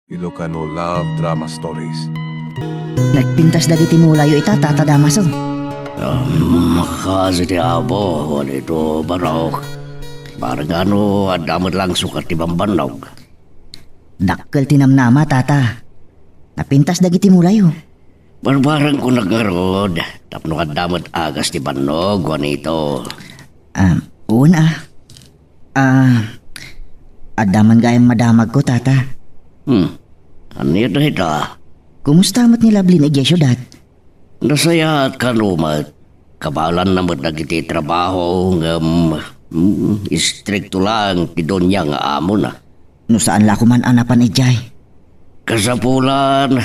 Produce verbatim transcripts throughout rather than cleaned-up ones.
Ilocano Love Drama Stories. Nagpintas dagiti mulayo ita, Tata Damaso. Um, makasi ti Apo, Juanito Barok. Bargano, adda met lang sukat ti bambannog. Dakkel ti namnama, Tata. Napintas dagiti mulayo. Barbarengko ngarud, tapno adda met agas ti bannog, Juanito. Ah, wen a. Ah, adda man gayam madamagko, Tata. Hmm. Ania dayta? Kumusta met ni Lablin idiay siudad? Nasayaat kano met. Kabaelanna met dagiti trabaho, ngem, mm, istrikto laeng ti donia nga amona. No saan la koma a napan idiay? Kasapulan,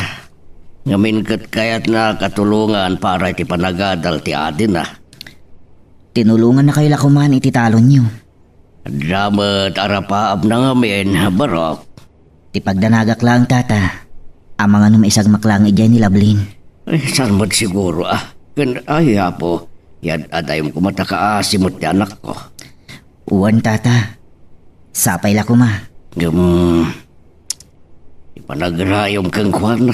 ngamin ket kayatna katulongan para iti panagadal ti adina. Tinulongannakayo la koma iti talonyo. Adda met arapaapna ngamin, Barok. Ti pagdanagak laeng, Tata. Amangan no maisagmak laeng idiay ni Lablin. Ay, saan met siguro, ah? Ken, ay, Apo, yad-adayem koma ta kaasi met ti anakko. Wen, Tata. Sapay la koma. Ngem, ipanagrayom kenkuana.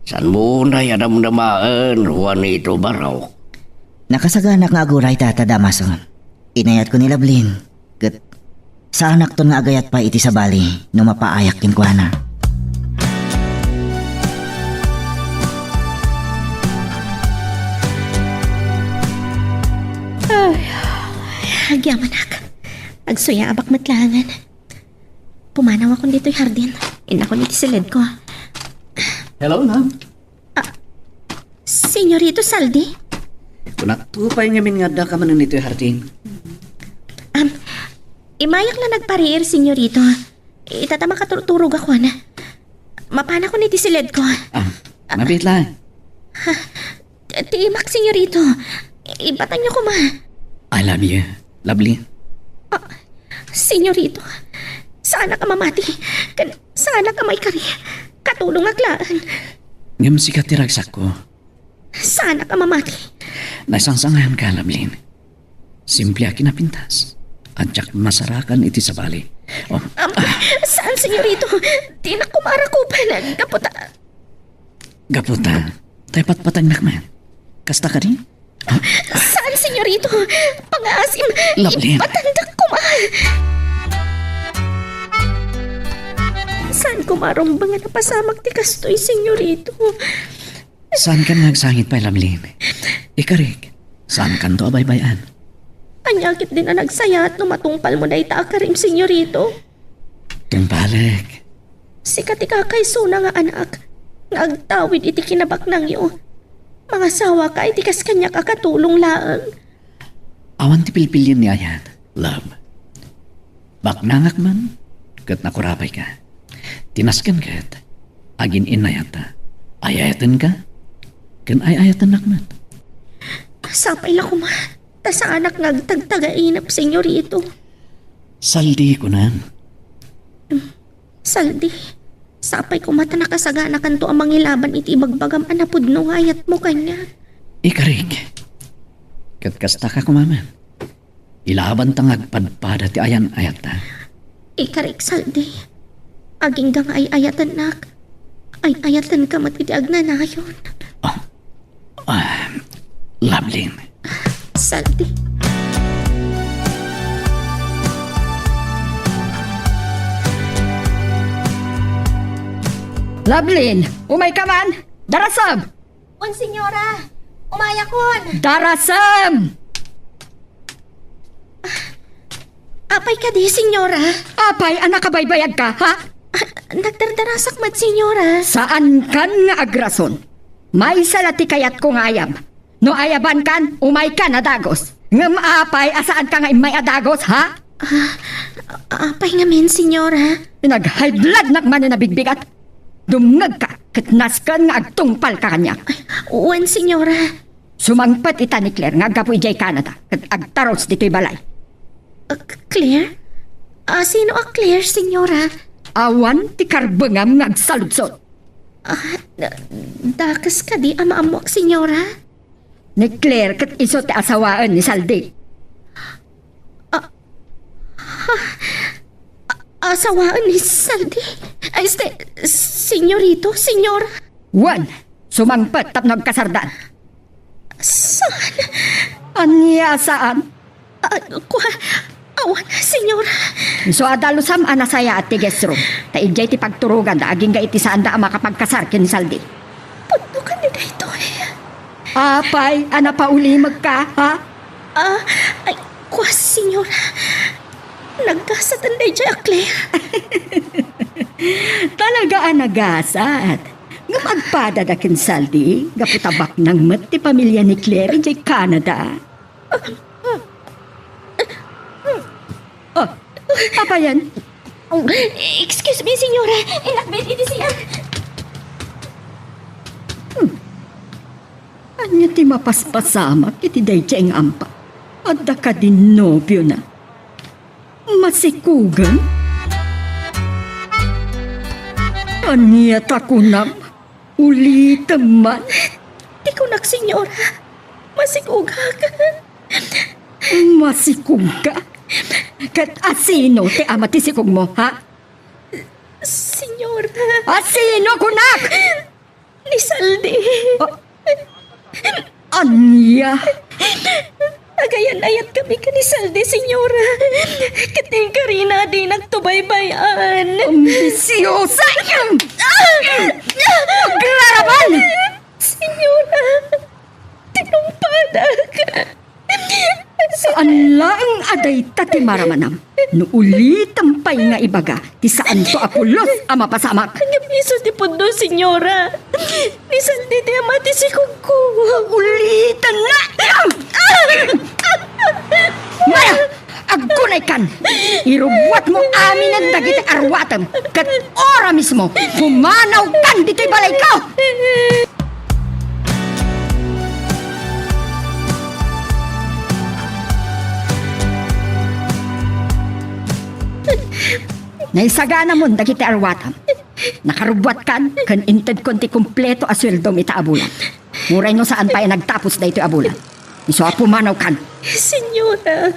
Saanmo unay a namnamaen, Juanito Barok? Nakasaganak nga aguray, Tata Damaso. Inayatko ni Lablin, ket saanakton nga agayat pay iti sabali no mapaayak kenkuana. Ay, agyamanak. Agsuyaabak met laengen. Pumanawakon ditoy hardin. Innakon iti siledko. Hello, Nam. Ah, Senyorito Saldi? Kunakto pay ngamin nga addaka manen itoy hardin. Am, imayak la nagpariir, Senyorito. Ita ta makaturturogakon. Mapanakon iti siledko. Ah, mabiit laeng. Ti imak, Senyorito. Ibatanyo koma. I love you, Lablin. Ah, Senyorito, saanak a mamati. Ken saanak a maikari. Katulongak laeng. Ngem sika ti ragsakko. Saanak a mamati. Naisangsangayanka, Lablin. Simple a kinapintas. Diak masarakan iti sabali. Oh. Am, saan, Senyorito? Dinak koma arakupan. Gapu ta Gapu ta, tay patpatengnak man. Kasta kadi? Saan, Senyorito? Pangaasim, Lablin. Ipatandak koma. Saan koma rumbeng a napasamak ti kastoy, Senyorito? Saankan nga agsangit pay, Lablin. Ikarik, saankanto a baybay-an. Ania ketdin a nagsayaat no matungpalmo dayta a karim, Senyorito? Tungpalek. Sika ti kakaisuna nga anak nga agtawid iti kinabaknangyo. Mangasawaka iti kas kaniak a katulong laeng. Awan ti pilpilian ni Ayan, love. Baknangak man, ket nakurapayka. Ti nasken ket, agin-innayatta. Ay-ayatenka, ken ay-ayatennak met. Sapay la koma, ta saanak nga agtagtagainep, Senyorito. Saldi, kunam. Saldi, sapay koma ta nakasaganakanto a mangilaban iti ibagbagam a napudno nga ayatmo kaniak. Ikarik, ket kastaka koma man. Ilabanta nga agpadpada ti ayan-ayatta. Ikarik, Saldi, agingga nga ay-ayatennak, ay-ayatenka met iti agnanayon. Ah, Ah, Lablin. Saldi. Lablin, umayka man! Darasem! Wen, senyora. Umayakon! Darasem! Apay kadi, senyora? Apay a nakabaybayagka, ha? Ah, nagdardarasak met, senyora. Saankan nga agrason. Maysa la ti kayatko nga ayab. No ayabankan, umaykan a dagus. Ngem apay a saanka nga immay a dagus, ha? Ah, apay ngamin, senyora? Nag-high bloodnak manen a bigbigat. Dumngegka ket nasken nga agtungpalka kaniak. Ay, wen, senyora. Sumangpet ita ni Claire nga aggapu idiay Canada ket agtarus ditoy balay. Ah, Claire? Ah, sino a Claire, senyora? Awan ti karbengam nga agsaludsod. Ah, da-, dakes kadi a maammoak, senyora? Ni Claire ket isu ti asawaen ni Saldi. Ah, ha? Ah, Asawaen ni Saldi? Este, senyorito, senyora? Wen, sumangpet tapno agkasardan. Saan? Ania saan? Ah, kua, awan, senyora. Isu a dalusam a nasayaat ti guest room. Ta idiay ti pagturoganda agingga iti saanda a makapagkasar ken ni Saldi. Pudno kadi daytoy? Apay, a napaulimekka, ha? Ah, ay, kua, senyora. Nagasaten daydiay a Claire. Talaga a nagasat. Ngem agpadada ken Saldi, gapu ta baknang met ti pamilia ni Claire idiay Canada. Oh, apay yan? Excuse me, senyora. Inakbit iti siak. Hmm. Ania ti mapaspasamak iti daydiay nga ampa? Adda kadi nobiona? Masikugen? Ania ta kunam? Ulitem man. Ti kunak, senyora, masikugak. Masikugka? Ket asino ti ama ti sikugmo, ha? Senyora. Asino, kunak? Ni Saldi. Ah, ania? Agayan-ayatkami ken ni Saldi, senyora. Ket inkarina a dinakto baybay-an. Ambisiosa! Agraraman! Senyora, tinungpadak. Saan laeng a dayta ti maramanam. No ulitem pay nga ibaga ti saanto a pulos a mapasamak. Ngem isu ti pudno, senyora. Ni Saldi ti ama ti sikugko. Ulitem na! Mara! Aggunaykan! Irubbuatmo aminen dagiti arwatem ket ora mismo pumanawkan ditoy balayko! Naisaganamon dagiti arwatam. Nakarubbuatkan ken intedkon ti kompleto a sueldom ita a bulan. Uray no saan pay a nagtapos daytoy a bulan, isu a pumanawkan. Senyora.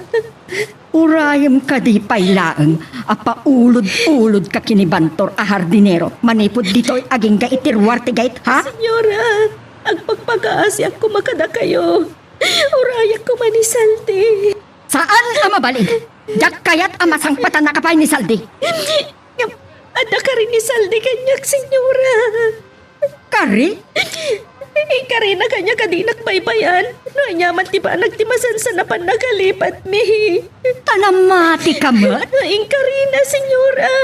Urayem kadi pay laeng a paulod-ulodka ken ni Bantor a hardinero manipud ditoy agingga iti ruar ti gate, ha? Senyora, agpakpakaasiak koma kadakayo. Urayak koma ni Saldi. Saan a mabalin. Diak kayat a masangpetannaka pay ni Saldi. Ngem, adda kari ni Saldi kaniak, senyora. Kari? Inkarina kaniak a dinak baybay-an no ania man ti banag ti masansan a pannakalipatmi. Ta namatika met? Inkarina, senyora.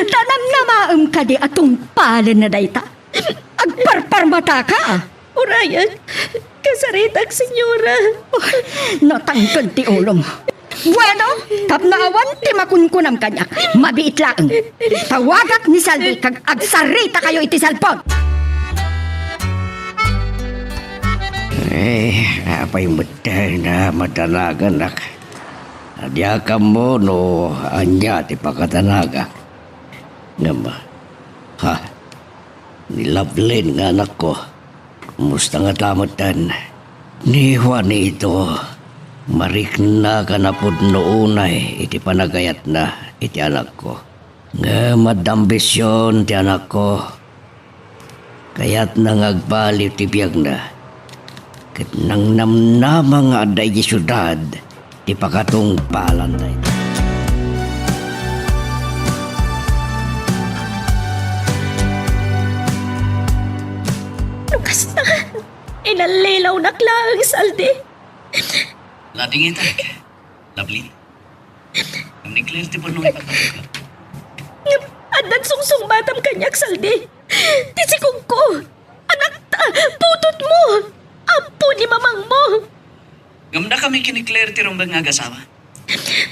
Ta namnamaem kadi a tungpalenna dayta? Agparparmataka? Urayak, kasaritak, senyora. Natangken ti ulom. Bueno, tapno awan ti makunkunam kaniak, mabiit laeng. Tawagak ni Saldi kag agsarita kayo iti cellphone. Eh, apay met ta namadanagan? Diak ammo no ania ti pakadanagak. Ngem, ha, ni Lovelyn nga anakko, kumusta ngata metten? Ni Juanito, mariknaka napudno unay iti panagayatna iti anakko. Ngem adda ambision ti anakko. Kayatna nga agbaliw ti biagna, ket nangnamnama nga adda idiay siudad ti pakatungpalan dayta. No kasta, inallilawnak laeng, Saldi. Ladingit, Lovelyn. Ngem ni Claire ti pudno nga ipagbaga. Ngem addan sungsungbatam kaniak, Saldi. Ti sikugko, anakta, putotmo, ampo ni mamangmo. Ngem dakami ken ni Claire ti rumbeng nga agasawa.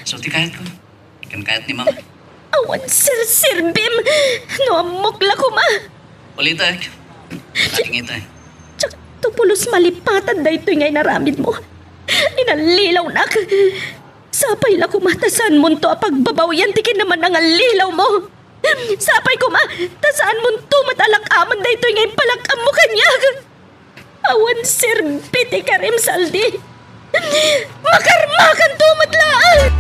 Isu ti kayatko. Ken kayat ni Mama. Awan serserbim no ammok la koma. Ulitek. Agingita. Diakto pulos malipatan daytoy nga inaramidmo. Inallilawnak. Sapay la koma ta saanmonto a pagbabawian ti kinamannangallilawmo. Sapay koma ta saanmonto met a lak-amen daytoy nga impalak-ammo kaniak. Awan serbi ti karim, Saldi. Makarmakanto met laeng.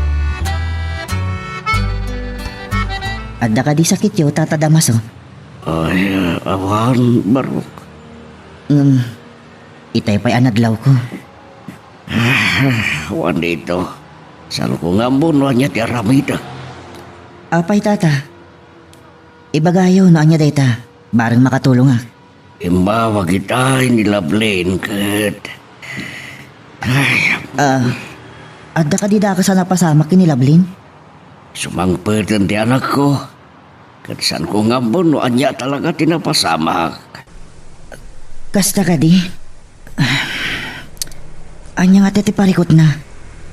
Adda kadi sakityo, Tata Damaso? Ay, awan, Barok. Ngem, itay pay a nadlawko. Juanito, saanko nga ammo no ania ti aramidek. Apay, Tata? Ibagayo no ania dayta, bareng makatulongak. Imbawag itay ni Lovelyn ket, ay, Ah, adda kadi dakes a napasamak ken ni Lovelyn? Sumangpeten ti anakko, ket saanko nga ammo no ania talaga ti napasamak. Kasta kadi? Ania ngata ti parikutna?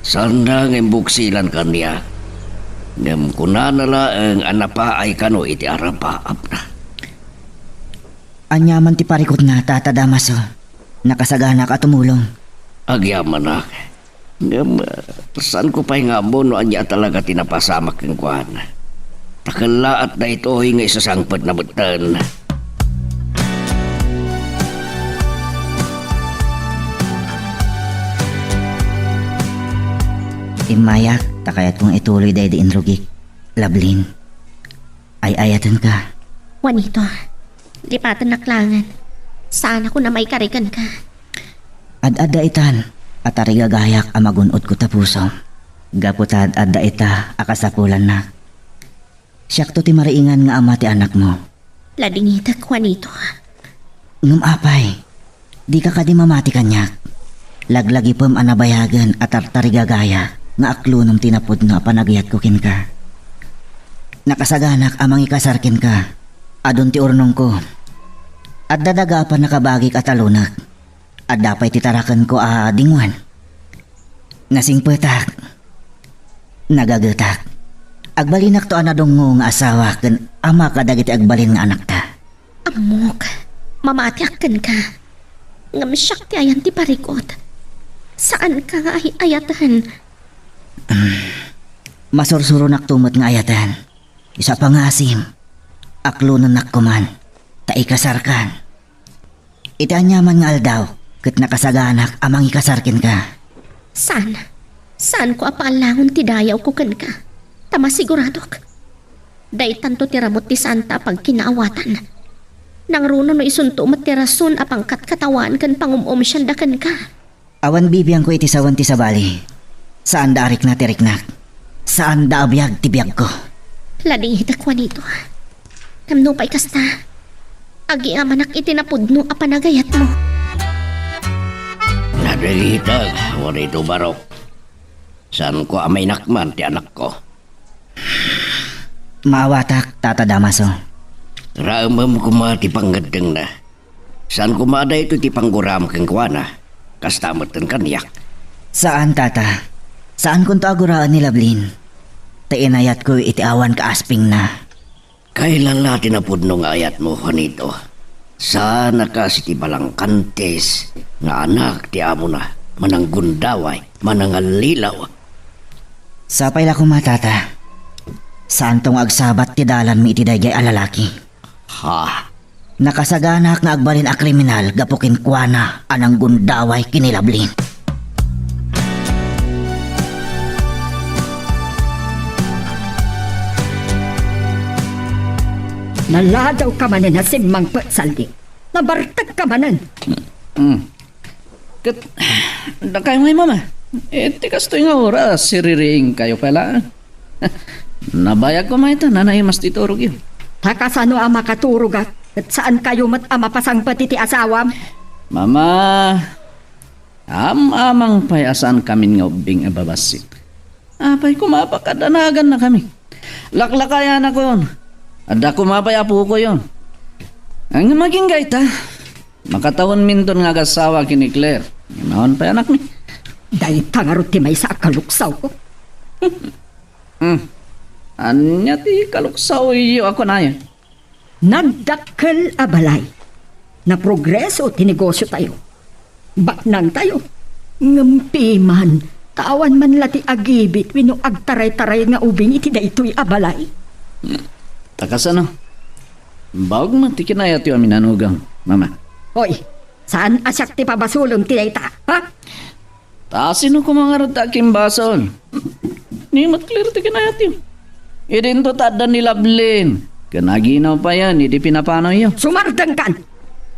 Saanna nga imbuksilan kaniak. Ngem kunana laeng a napaay kano iti arapaapna. Ania man ti parikutna, Tata Damaso? Nakasaganak a tumulong. Agyamanak. Ngem, ah, saanko pay nga ammo no ania talaga ti napasamak kenkuana. Ta kellaat daytoy nga isasangpetna metten. Immayak, ta kayatko nga ituloy daydi inrugik, Lovelyn. Ay-ayatenka. Juanito, lipatennak laengen. Saanakon a maikari kenka. Ad-adda itan a tarigagayak a magun-odko ta pusom. Gapu ta ad-adda ita a kasapulannak. Siakto ti mariingan nga ama ti anakmo. Ladingitek, Juanito. Ngem apay, dika kadi mamati kaniak? Laglagipem a nabayagen a tartarigagaya nga aklonem ti napudno a panagayatko kenka. Nakasaganak a mangikasar kenka. Adun ti urnongko. Adda daga a pannakabagik a talunek. Adda pay ti tarakenko a dinguan. Nasingpetak. Nagagetak. Agbalinakto a nadungngo nga asawa ken ama kadagiti agbalin nga anakta. Ammok, mamatiak kenka. Ngem siak ti ayan ti parikut. Saanka nga ay-ayaten. Masursuronakto met nga ayaten. Isu a pangasim, aklonennakko man, ta ikasarkan. Iti aniaman nga aldaw, ket nakasaganak a mangikasar kenka. Saan? Saanko a paallangon ti dayawko kenka? Ta masiguradok, daytanto ti ramut ti saanta a pagkinaawatan. Nangruna no isunto met ti rason a pangkatkatawaen ken pangum-umsianda kenka. Awan bibiangko iti sawen ti sabali. Saanda a rikna ti riknak. Saanda a biag ti biagko. Ladingitek, Juanito. Tapno pay kasta, agyamanak iti napudno a panagayatmo. Ladingitek, Juanito Barok. Saanko a mainakman ti anakko. Maawatak, Tata Damaso. Raemem koma ti pangngeddengna. Saan koma a daytoy ti pangguraem kenkuana. Kasta metten kaniak. Saan, Tata. Saankonto a guraen ni Lovelyn. Ta inayatko iti awan kaaspingna. Kaylan la ti napudno nga ayatmo, Juanito? Saan a kas iti balangkantes nga anak ti amona, mananggundaway, manangallilaw. Sapay la koma, Tata. Saanto nga agsabat ti dalanmi iti daydiay a lalaki. Ha? Nakasaganak nga agbalin a kriminal gapu kenkuana a nanggundaway ken ni Lovelyn. Naladaw ka manen a simmangpet, Saldi. Nabartek ka manen. Hmm. Ket, dakayo ngay, Mama. Iti kastoy nga oras, siririingkayo pay laeng. Nabayag koma ita, nanaimas ti turogyo. Ta kasano a makaturogak, ket saankayo met a mapasangpet iti asawam? Mama, am-amang pay a saankamin nga ubbing a babassit. Apay koma a pakadanaganna kami? Laklakayanakoyon. Adda koma pay apokoyon. Ngem agingga ita, makatawenminton nga agasawa ken ni Claire. Ngem awan pay anakmi. Dayta ngarud ti maysa a kaluksawko. Hmm. Ania ti kaluksawyo a kunayo? Nagdakkel a balay. Naprogreso ti negosiotayo. Baknangtayo. Ngem piman, ta awan man la ti agibit wenno agtaraytaray nga ubing iti daytoy a balay. Ta kasano? Baog met ti kinayatyo a minanugang, Mama. Hoy, saan a siak ti pabasolem ti dayta, ha? Ta sino koma ngarud ti agimbasol? Ni met Claire ti kinayatyo. Idinto ta adda ni Lablin. Ken aginaw payen idi pinapanawyo. Sumardengkan!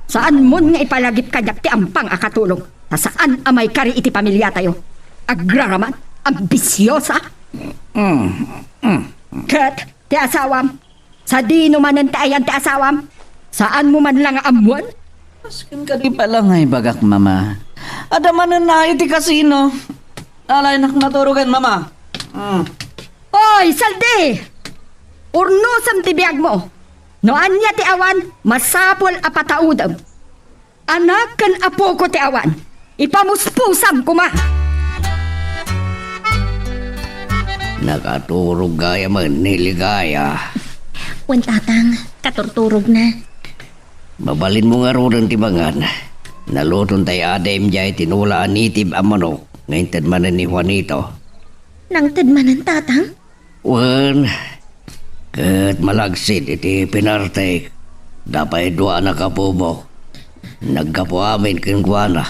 Saanmon nga ipalagip kaniak ti ampang a katulong. Ta saan a maikari iti pamiliatayo. Agraraman, ambisiosa. Mm, mm. Ket ti asawam, sadino manen ti ayan ti asawam? Saanmo man la nga ammoen? Asken kadi pay la nga ibagak, Mama. Adda manen iti kasino. Alaynak naturogen, Mama. Mm. Oy, Saldi! Urnosem ti biagmo. No ania ti awan, masapul a pataudem. Anak ken apoko ti awan, ipamuspusam koma. Nakaturog gayamen ni Ligaya. Wen, Tatang, katurturogna. Mabalinmo ngaruden ti mangan. Naluton tay adim diay tinola a native a manok nga inted manen ni Juanito. Nangted manen, Tatang? Wen, ket malagsid iti pinartek, adda pay dua a nakapubok. Naggapu amin kenkuana.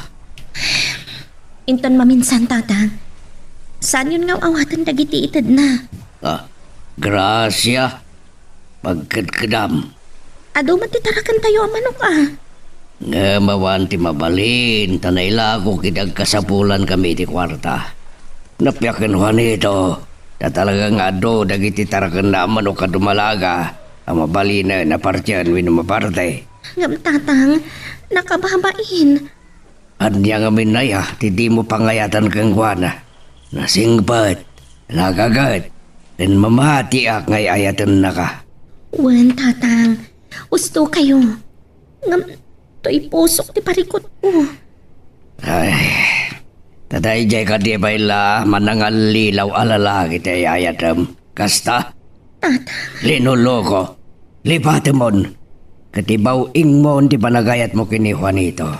Inton maminsan, Tatang, saanyon nga aw-awaten dagiti itedna. Ah, grasia. Pagkedkedam. Adu met ti tarakentayo a manok, a. Ngem awan ti mabalin, ta nailako ket agkasapulankami iti kuarta. Nappiak ken Juanito, ta talaga nga adu dagiti tarakenna a manok a dumalaga a mabalinen a partien wenno maparte. Ngem, Tatang, nakababain. Ania ngamin aya ti dimo pangayatan kenkuana? Nasingpet, nagaget, ken mamatiak nga ay-ayatennaka. Wen, Tatang, usto kayo. Ngem, toy pusok ti parikutko. Ay, ta daydiay kadi pay la manangallilaw a lalaki ti ay-ayatem. Kasta? Tatang. Linuloko. Lipatemon. Ket ibaw-ingmon ti panagayatmo ken ni Juanito.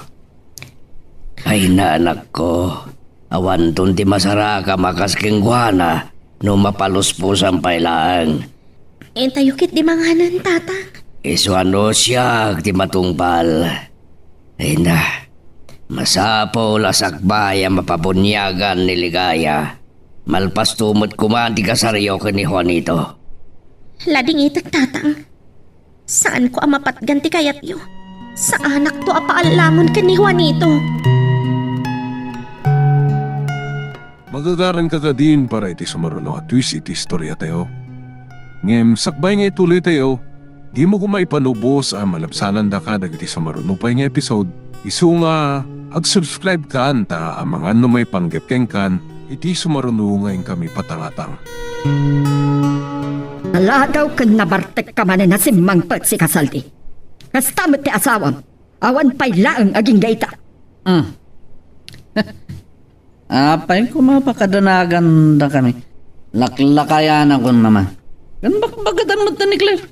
Ay, naanakko, awanton ti masarakam a kas kenkuana no mapaluspusam pay laeng. Intayo ketdi manganen, Tatang. Isu a no siak ti matungpal. Ay na, masapul a sakbay a mapabuniagan ni Ligaya. Malpasto met koma ti kasaryo ken ni Juanito. Ladingitek, Tatang. Saanko a mapatgan ti kayatyo. Saanakto a paallamon ken ni Juanito. Magagaranka kadin para iti sumaruno a twist iti istoriatayo. Ngem sakbay nga ituloytayo, dimo koma ipanubos a malabsanandaka dagiti sumaruno pay nga episode. Isu nga ag-subscribe kan ta amangan no maipanggep kenkan iti sumaruno nga inkami patangatang. Naladaw ken nabartekka manen a simmangpet, Saldi. Kasta met ti asawam, awan pay laeng agingga ita. Mm. Apay koma pakadanagandakami. Laklakayanakon, Mama. Ken bakbagadan met ni Claire.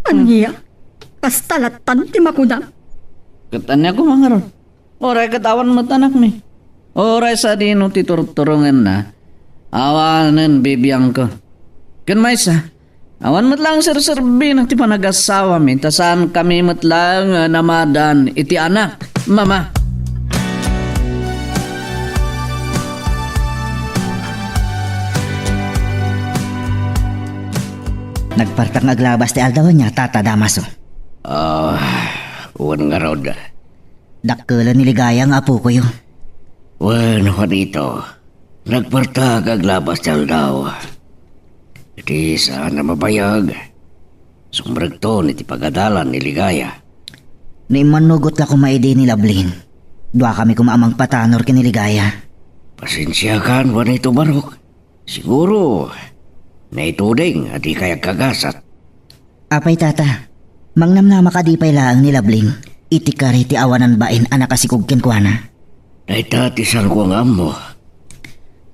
Ania? Kasta lattan ti makunam? Ket ania koma ngarud? Uray ket awan met anakmi. Uray sadino ti turturongenna, awanen bibiangko. Ken maysa, awan met laeng serserbina ti panagasawami, ta saankami met laeng a namadan iti anak, Mama. Nagpartak nga aglabas ti aldaw ania, Tata Damaso? Ah, wen ngarud. Dakkelen ni Ligaya nga apokoyo. Wen, Juanito, nagpartak nga aglabas ti aldaw. Iti saan a mabayag, sumrekton iti pagadalan ni Ligaya. No immannugot la koma idi ni Lablin, duakami koma a mangpatanor ken ni Ligaya. Pasensiakan, Juanito Barok. Siguro, naituding a dikay agkagasat. Apay, Tata, mangnamnama kadi pay laeng ni Lablin iti kari ti awanan bain a nakasikog kenkuana? Dayta ti saanko nga ammo.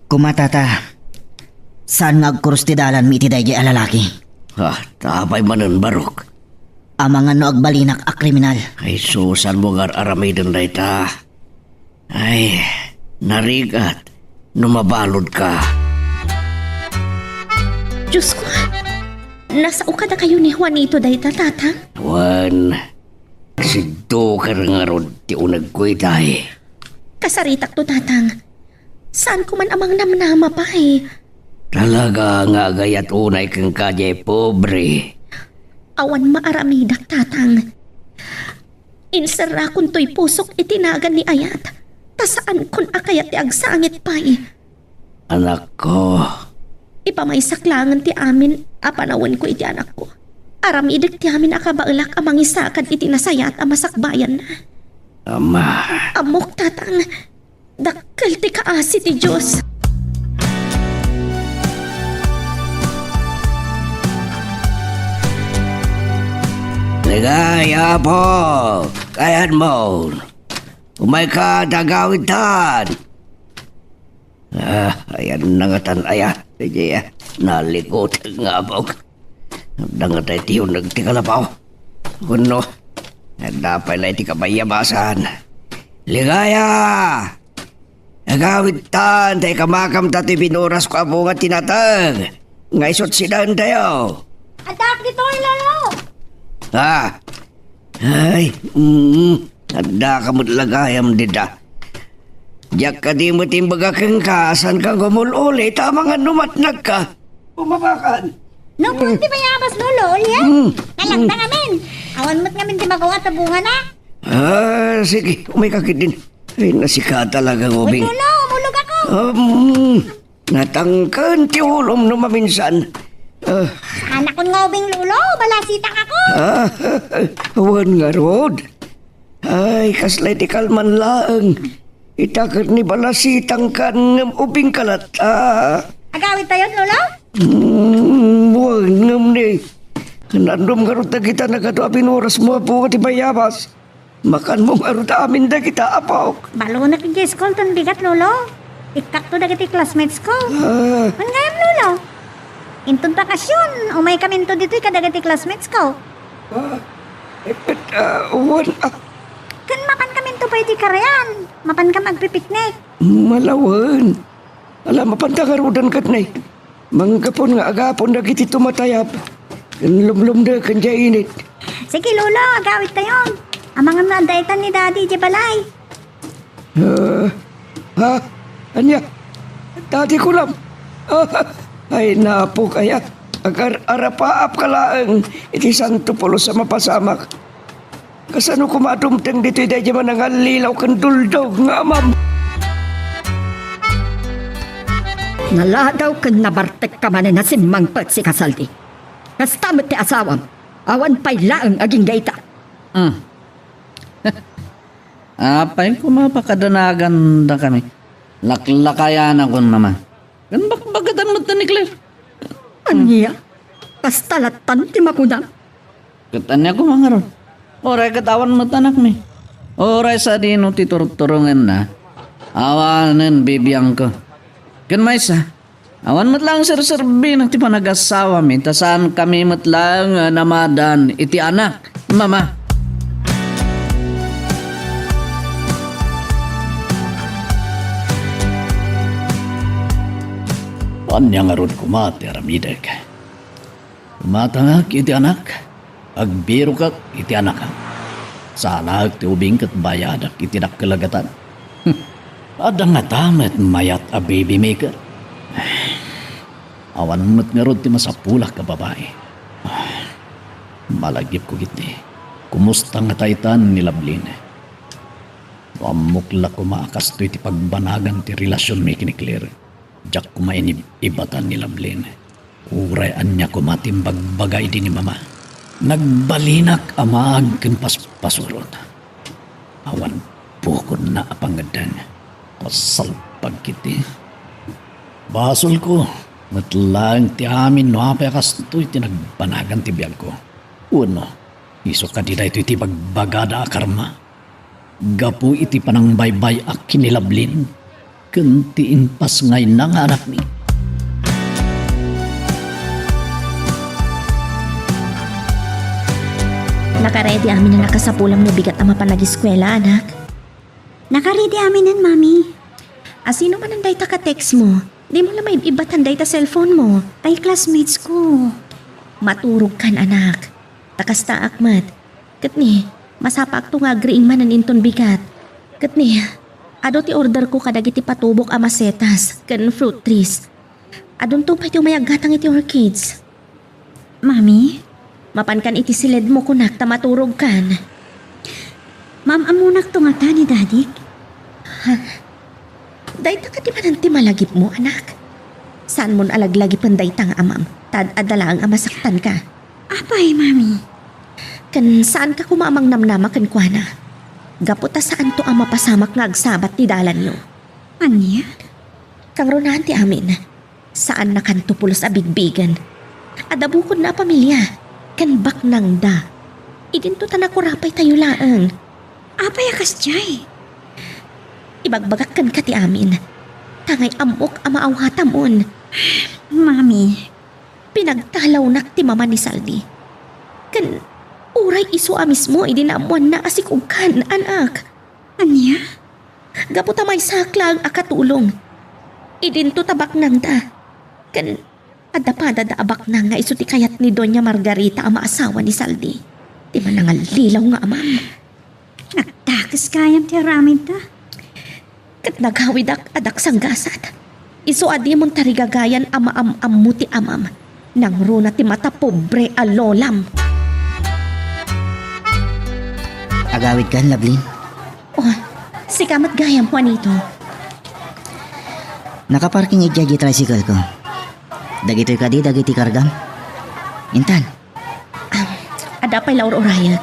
Koma, Tata, saan nga agkurus ti dalanmi iti daydiay a lalaki. Ah, ta apay manen, Barok? Amangan no agbalinak a kriminal. Ay, sus, saanmo nga ar-aramiden dayta? Ay, narigat no mabaludka. Diosko, nasao kadakayo ni Juanito dayta, Tatang? Wen, siddu ket ngarud ti unegko itay. Kasaritakto, Tatang. Saanko man a mangnamnama pay. Talaga nga agayat unay kenka, diay pobre. Awan maaramidak, Tatang. Inserrakontoy pusok iti nagan ni ayat, ta saankon a kayat ti agsangit pay. Anakko. Ipamaysak laengen ti amin a panawenko iti anakko. Aramidek ti amin a kabaelak a mangisakad iti nasayaat a masakbayanna. Ama. Ammok, Tatang. Dakkel ti kaasi ti Dios. Ligaya, Apo, kayatmo. Umayka ta agawidtan. Ah, ayan na ngatan aya. Sige, ah. Nalikutan nga abog. Adda ngata ti uneg ti kalapaw. Wenno, adda pay la iti kabayabasan. Ligaya! Agawidtan, ta ikamakam ta ti binurasko a bunga ti nateng. Nga isut' sidaentayo. Addaak ditoy, Lolo! Ah! Ay, mm, addaka met la gayam dida. Diak kadi met imbaga kenka, saanka nga umul-uli, ta amangan no matnagka. Bumabakan. No, puro ti bayabas, Lolo, ulian. Mm. Nalakda ngamin. Awan met ngamin ti makuha ta bungana. Ah, sige, umayka ketdin. Ay, nasika talaga nga ubing. Uy, Lolo, umulogak. Um, natangken ti ulom no maminsan. Ah. Saanakon nga ubing, Lolo, balasitangakon. Ah, wen ngarud. Ay, kasla iti kalman laeng. Ita ket ni balasitangkan ngem ubingka latta. Agawidtayon, Lolo? Mm, wen ngem ni. Nandum ngarud dagita nagadu a binurasmo a bunga ti bayabas. Makanmo ngarud amin dagita, apok. Balonek idiay school ton bigat, Lolo. Ikkakto dagiti classmatesko. Ah. Wen gayam, Lolo? Inton bakasion, umaykaminto ditoy kadagiti classmatesko. Ah, eh, ah, wen, ah. Ken mapankaminto pay iti karayan. Mapankam agpipiknik. Malawen. Ala, mapanta ngaruden ket ni. Manggapon nga agapon dagiti tumatayab ken lumlumdeken diay init. Sige, Lolo, agawidtayon. Amangan no adda itan ni Daddy idiay balay. Ah, ha? Ania? Daddy, kunam? Ah, ay, napok aya. Agar-arapaapka laeng iti Santo Pulos a mapasamak. Kasano koma a dumteng ditoy daydiay a nangallilaw ken duldog nga amam? Naladaw ken nabartekka manen a simmangpet, sika, Saldi. Kasta met ti asawam, awan pay laeng agingga ita. Hmm. Apay koma pakadanagandakami? Laklakayanakon, Mama. Ken bakbagadan met ni Claire. Ania? Kasta lattan ti makunam? Ket ania koma ngarud? Uray ket awan met anakmi. Uray sadino ti turturongenna, awanen bibiangko. Ken maysa, awan met laeng serserbina ti panagasawami, ta saankami met laeng a namadan iti anak. Mama. Ania ngarud koma ti aramidek? Umatangak iti anak, agbirokak iti anakak. Saanaek ti ubing ket bayadak iti dakkel a gatad. Adda ngata met mayat a baby maker. Awan met ngarud ti masapulak a babai. Malagipko ketdi. Kumusta ngata itan ni Lovelyn? No ammok la koma a kastoy ti pagbanagan ti relasionmi ken ni Claire, diak koma inib-ibatan ni Lovelyn. Uray ania koma ti imbagbaga idi ni Mama, nagbalinak a maag ken paspasurot. Awan pukonna a pangeddeng. Pasalpag ketdi. Basolko met laeng ti amin no apay a kastoy ti nagbanagan ti biagko. Wenno, isu kadi daytoy ti ibagbagada a karma gapu iti panangbaybay-ak ken ni Lovelyn ken ti impasngayna nga anakmi. Nakaredy amin a nakasapulam no bigat a mapan ageskuela, anak? Nakaredy aminen, Mami. A, sino manen dayta ka-text mo? Dimo la maib-ibbatan dayta cellphone mo. Ay, classmates ko. Maturogkan, anak. Ta kastaak met. Ket ni, masapaakto nga agriing manen inton bigat. Ket ni, adu ti orderko kadagiti patubok a masetas ken fruit trees. Adunto pay ti umay aggatang iti orchids. Mami? Mapankan iti siledmo, kunak, ta maturogkan. Maam-ammonakto ngata ni Dadik. Ha? Dayta kadi manen ti malagipmo, anak? Saanmon a laglagipen dayta nga amam, ta ad-adda laeng a masaktanka. Apay, Mami? Ken saanka koma a mangnamnama kenkuana. Gapu ta saanto a mapasamak nga agsabat ti dalanyo. Ania? Kangrunaan ti amin. Saannakanto pulos a bigbigen. Adda bukodna a pamilia, ken baknangda. Idinto ta nakurapaytayo laeng. Apay a kasdiay? Ibagbagak kenka ti amin. Ta ngay-ammok a maawatamon. Mami. Pinagtalawnak ti mama ni Saldi. Ken uray isu a mismo idi naammoanna a sikogkan, anak. Ania? Gapu ta maysaak laeng a katulong. Idinto ta baknangda. Ken adda padada a baknang nga isu ti kayat ni Doña Margarita a maasawa ni Saldi. Ti manangallilaw nga amam. Nagdakes gayam ti aramidda. Ket nagawidak a daksanggasat. Isu a dimon tarigagayan a maam-ammo ti amam. Nangruna ti mata pobre a lolam. Agawidkan, Lablin? Oh, sika met gayam, Juanito. Nakaparking idiay di tricycle-ko. Dagitoy kadi dagiti kargam? Intan. Ah, adda pay la ur-urayek.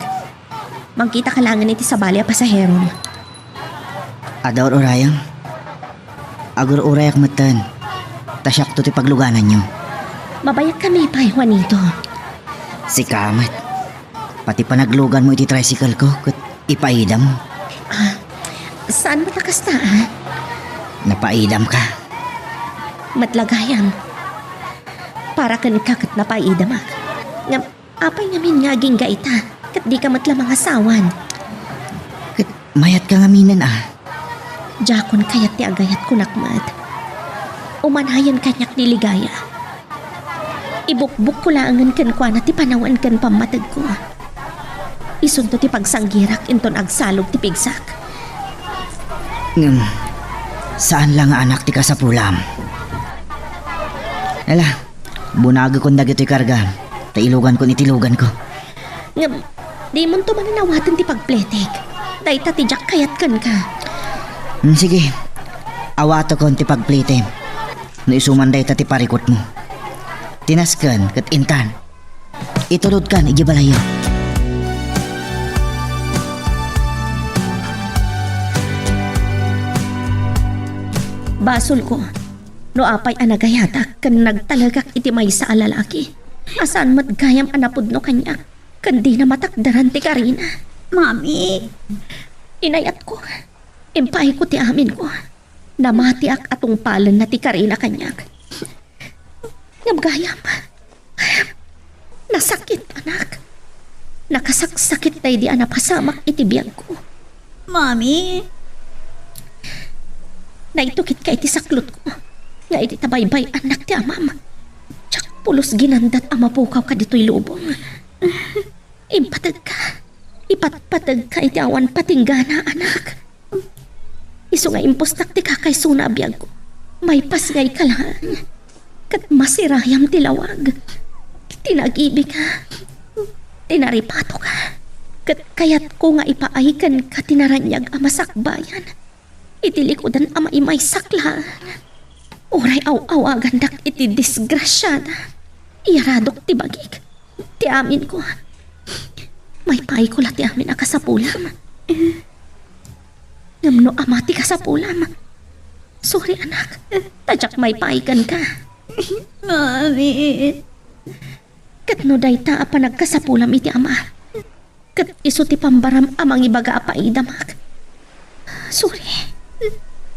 Mangkitaka laengen iti sabali a pasaherom. Adda ur-urayem? Agur-urayak metten. Ta siakto ti paglugananyo. Mabayakkami pay, Juanito. Sika met. Pati panagluganmo iti tricycle-ko ket ipaidam. Ah, saan met a kasta, ah? Napaidamka. Met la gayam. Para kenka ket napaidamak. Ngem, apay ngamin nga agingga ita, ket dika met la mangasawan? Ket mayatka ngaminen, a. Diakon kayat ti agayat, kunak met. Umanayen kaniak ni Ligaya. Ibukbokko laengen kenkuana ti panawen ken pammategko. Isunto ti pagsanggirak inton agsalog ti pigsak. Ngem, saan la nga anak ti kasapulam. Ala, bunagekon dagitoy karga, ta ilugankon iti luganko. Ngem, dimonto manen awaten ti pagpletek. Dayta ti diak kayat kenka. Hmm, sige, awatekon ti pagpletem. No isu man dayta ti parikutmo. Tinasken ket intan. Itulodkan idiay balayyo. Basolko, no apay a nagayatak ken nagtalekak iti maysa a lalaki, a saan met gayam a napudno kaniak, ken dina matakderan ti karina. Mami. Inayatko, impaayko ti aminko. Namatiak a tungpalenna ti karina kaniak. Ngem gayam, nasakit, anak. Nakasaksakit daydi a napasamak iti biagko. Mami. Naitukitka iti saklotko nga idi tabaybay-annak ti amam, diak pulos ginandat a mapukaw kaditoy lubong. Impategka. Ipatpategka iti awan patinggana, anak. Isu nga impustak ti kakaisuna a biagko. Maipasngayka laeng. Ket masirayam ti lawag. Tinagibika. Tinaripatoka. Ket kayatko nga ipaay kenka ti naraniag a masakbayan. Iti likudan a maimaysak laeng. Uray aw-awagandak iti disgrasiada. Iyaradok ti bagik. Ti aminko. Maipaayko la ti amin a kasapulam. Ngem no ama ti kasapulam. Sorry, anak. Ta diak maipaay kenka. Mami. Ket no dayta a panagkasapulam iti ama, ket isu ti pambaram a mangibaga a paidamak. Sorry.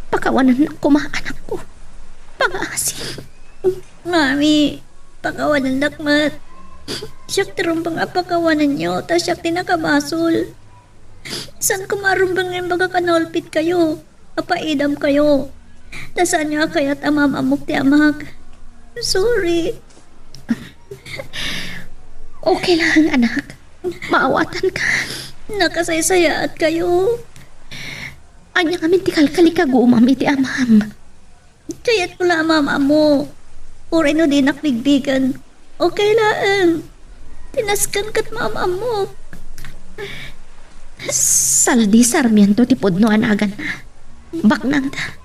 Pakawanennak koma, anakko. Pangaasi. Mami, pakawanennak met. Siak ti rumbeng a pakawanenyo, ta siak ti nakabasol. Saan koma a rumbeng nga imbagak a naulpitkayo? Apaidamkayo. Ta saanyo a kayat a maam-ammok ti amak. Sorry. Okay lang, anak. Maawatanka. Nakasaysayaatkayo. Ania ngamin ti kalkalikagumam iti amam? Kayatko la a maam-ammo. Uray no dinak bigbigen, okay laeng. Tinasken ket maam-ammok. Saldi Sarmiento ti pudno a naganna. Baknangda.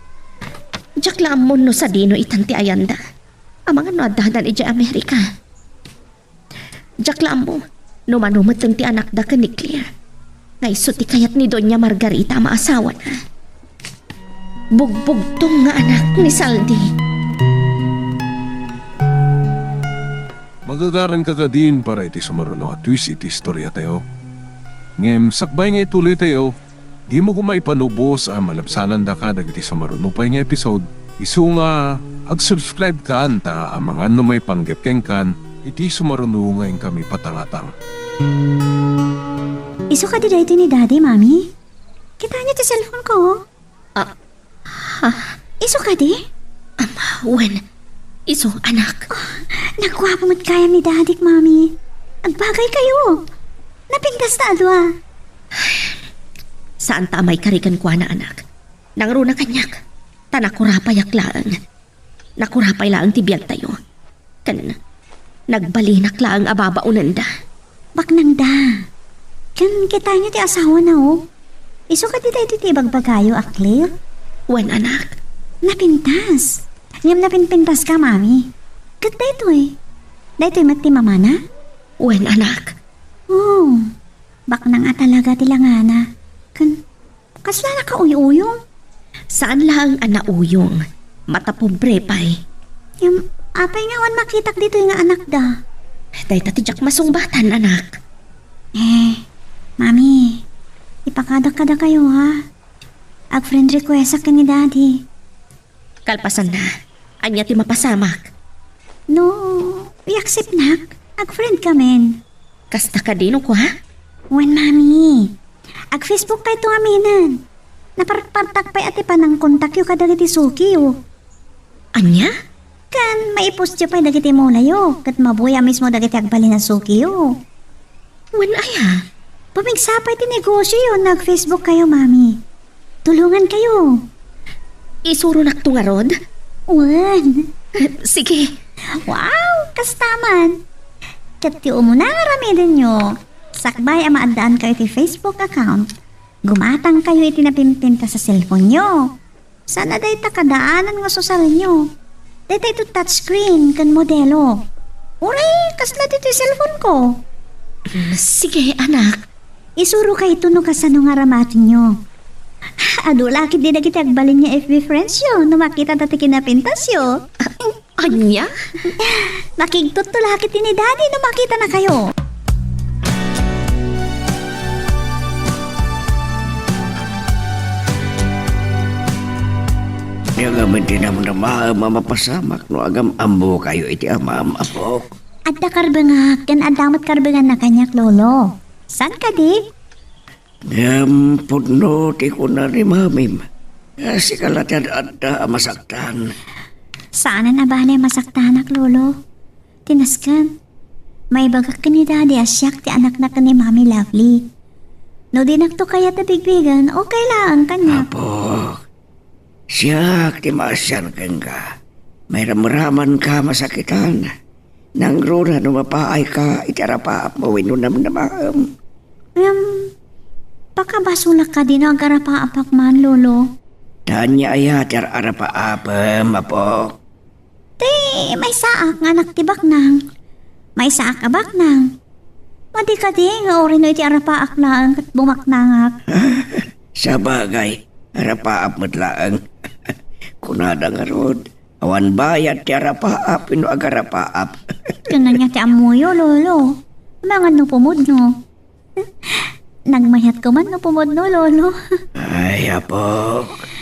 Diak la ammon no sadino itan ti ayanda. Amangan no addadan idiay Amerika. Diak la ammo no mano metten ti anakda ken ni Claire. Nga isu ti kayat ni Doña Margarita a maasawana. Bugbugtong nga anak ni Saldi. Magagaranka kadin para iti sumaruno a twist iti istoriatayo. Ngem sakbay nga ituloytayo, dimo koma ipanubos a malabsanandaka dagiti sumaruno pay nga episode, isu nga ag-subscribe kan ta amangan no maipanggep kenkan iti sumaruno nga inkami patangatang. Isu kadi daytoy ni Daddy, Mami? Kitaenyo ti cellphone ko. Ah, ha? Isu kadi? Ama, wen, isu, anak. Oh, nagguapo met gayam ni Dadik, Mami. Agbagaykayo. Napintas ta a dua. Saan ta a maikari kenkuana, anak. Nangruna kaniak, ta nakurapayak laeng. Nakurapay laeng ti biagtayo. Ken nagbalinak laeng a babaonenda. Baknangda. Ken kitaenyo ti asawana, oh. Isu kadi daytoy ti ibagbagayo a Claire? Wen, anak. Napintas. Ngem napinpintaska, Mami. Ket daytoy. Daytoy met ti mamana? Wen, anak. Oh, baknang a talaga ti langana. Ken kasla nakauyuyong? Saan laeng a nauyong. Matapobre pay. Ngem, apay nga awan makitak ditoy nga anakda? Dayta ti diak masungbatan, anak. Eh, Mami, ipakadak kadakayo, ha? Ag-friend requestak ken ni Daddy. Kalpasanna, ania ti mapasamak? No i-acceptnak, ag-friend kamin. Kasta kadi no kua? Wen, Mami. Ag-Facebook kayto aminen. Naparpartak pay a ti panangkontakyo kadagiti sukiyo. Ania? Ken maipostyo pay dagiti mulayo, ket mabuya mismo dagiti agbalin a sukiyo. Wen aya? Pumigsa pay ti negosioyo no ag-Facebook kayo, Mami. Tulongan kayo. Isuronakto ngarud? Wen. Sige. Wow, kasta man. Ket ti umuna nga aramidenyo, sakbay a maaddaan kayo ti Facebook account, gumatang kayo iti napimpintas a cellphone-yo. Saan a dayta kadaanan nga susarenyo. Dayta ito touchscreen ken modelo. Uray, kasla ditoy cellphone ko. Mm, sige, anak. Isuro kayto no kasano nga aramatenyo. Adu la ketdi dagiti agbalin nga F B friends-yo no makita ta ti kinapintasyo. Ania? Makigtutto la ketdi ni Daddy no makitanakayo. Ania ngamin ti namnamaem a mapasamak no agam-ammokayo iti amam, apok? Adda karbengak, ken adda met karbenganna kaniak, Lolo. Saan kadi? Ngem pudno ti kuna ni mamim. Sika la ti ad-adda a masaktan. Saanen a bale a masaktanak, Lolo. Tinasken, maibagak ken ni Daddy a siak ti anakna ken ni Mami Lovely. No dinakto kayat a bigbigen, okay laeng kaniak. Apo, siak ti maasian kenka. Mairamramanka masakitan. Nangruna no mapaayka iti arapaapmo wenno namnamaem. Ngem, pakabasolak kadi no agarapaapak man, Lolo? Ta ania aya ti ar-arapaapem, apok? Ti maysaak nga anak ti baknang. Maysaak a baknang. Madi kadi nga uray no iti arapaak laeng ket bumaknangak. Sabagay, arapaap met laeng. Kunada ngarud, awan bayad ti arapaap wenno agarapaap. Ken ania ti ammoyo, Lolo? Amangan no pumudno. Nagmayatko man no pumudno, Lolo. Ay, apok.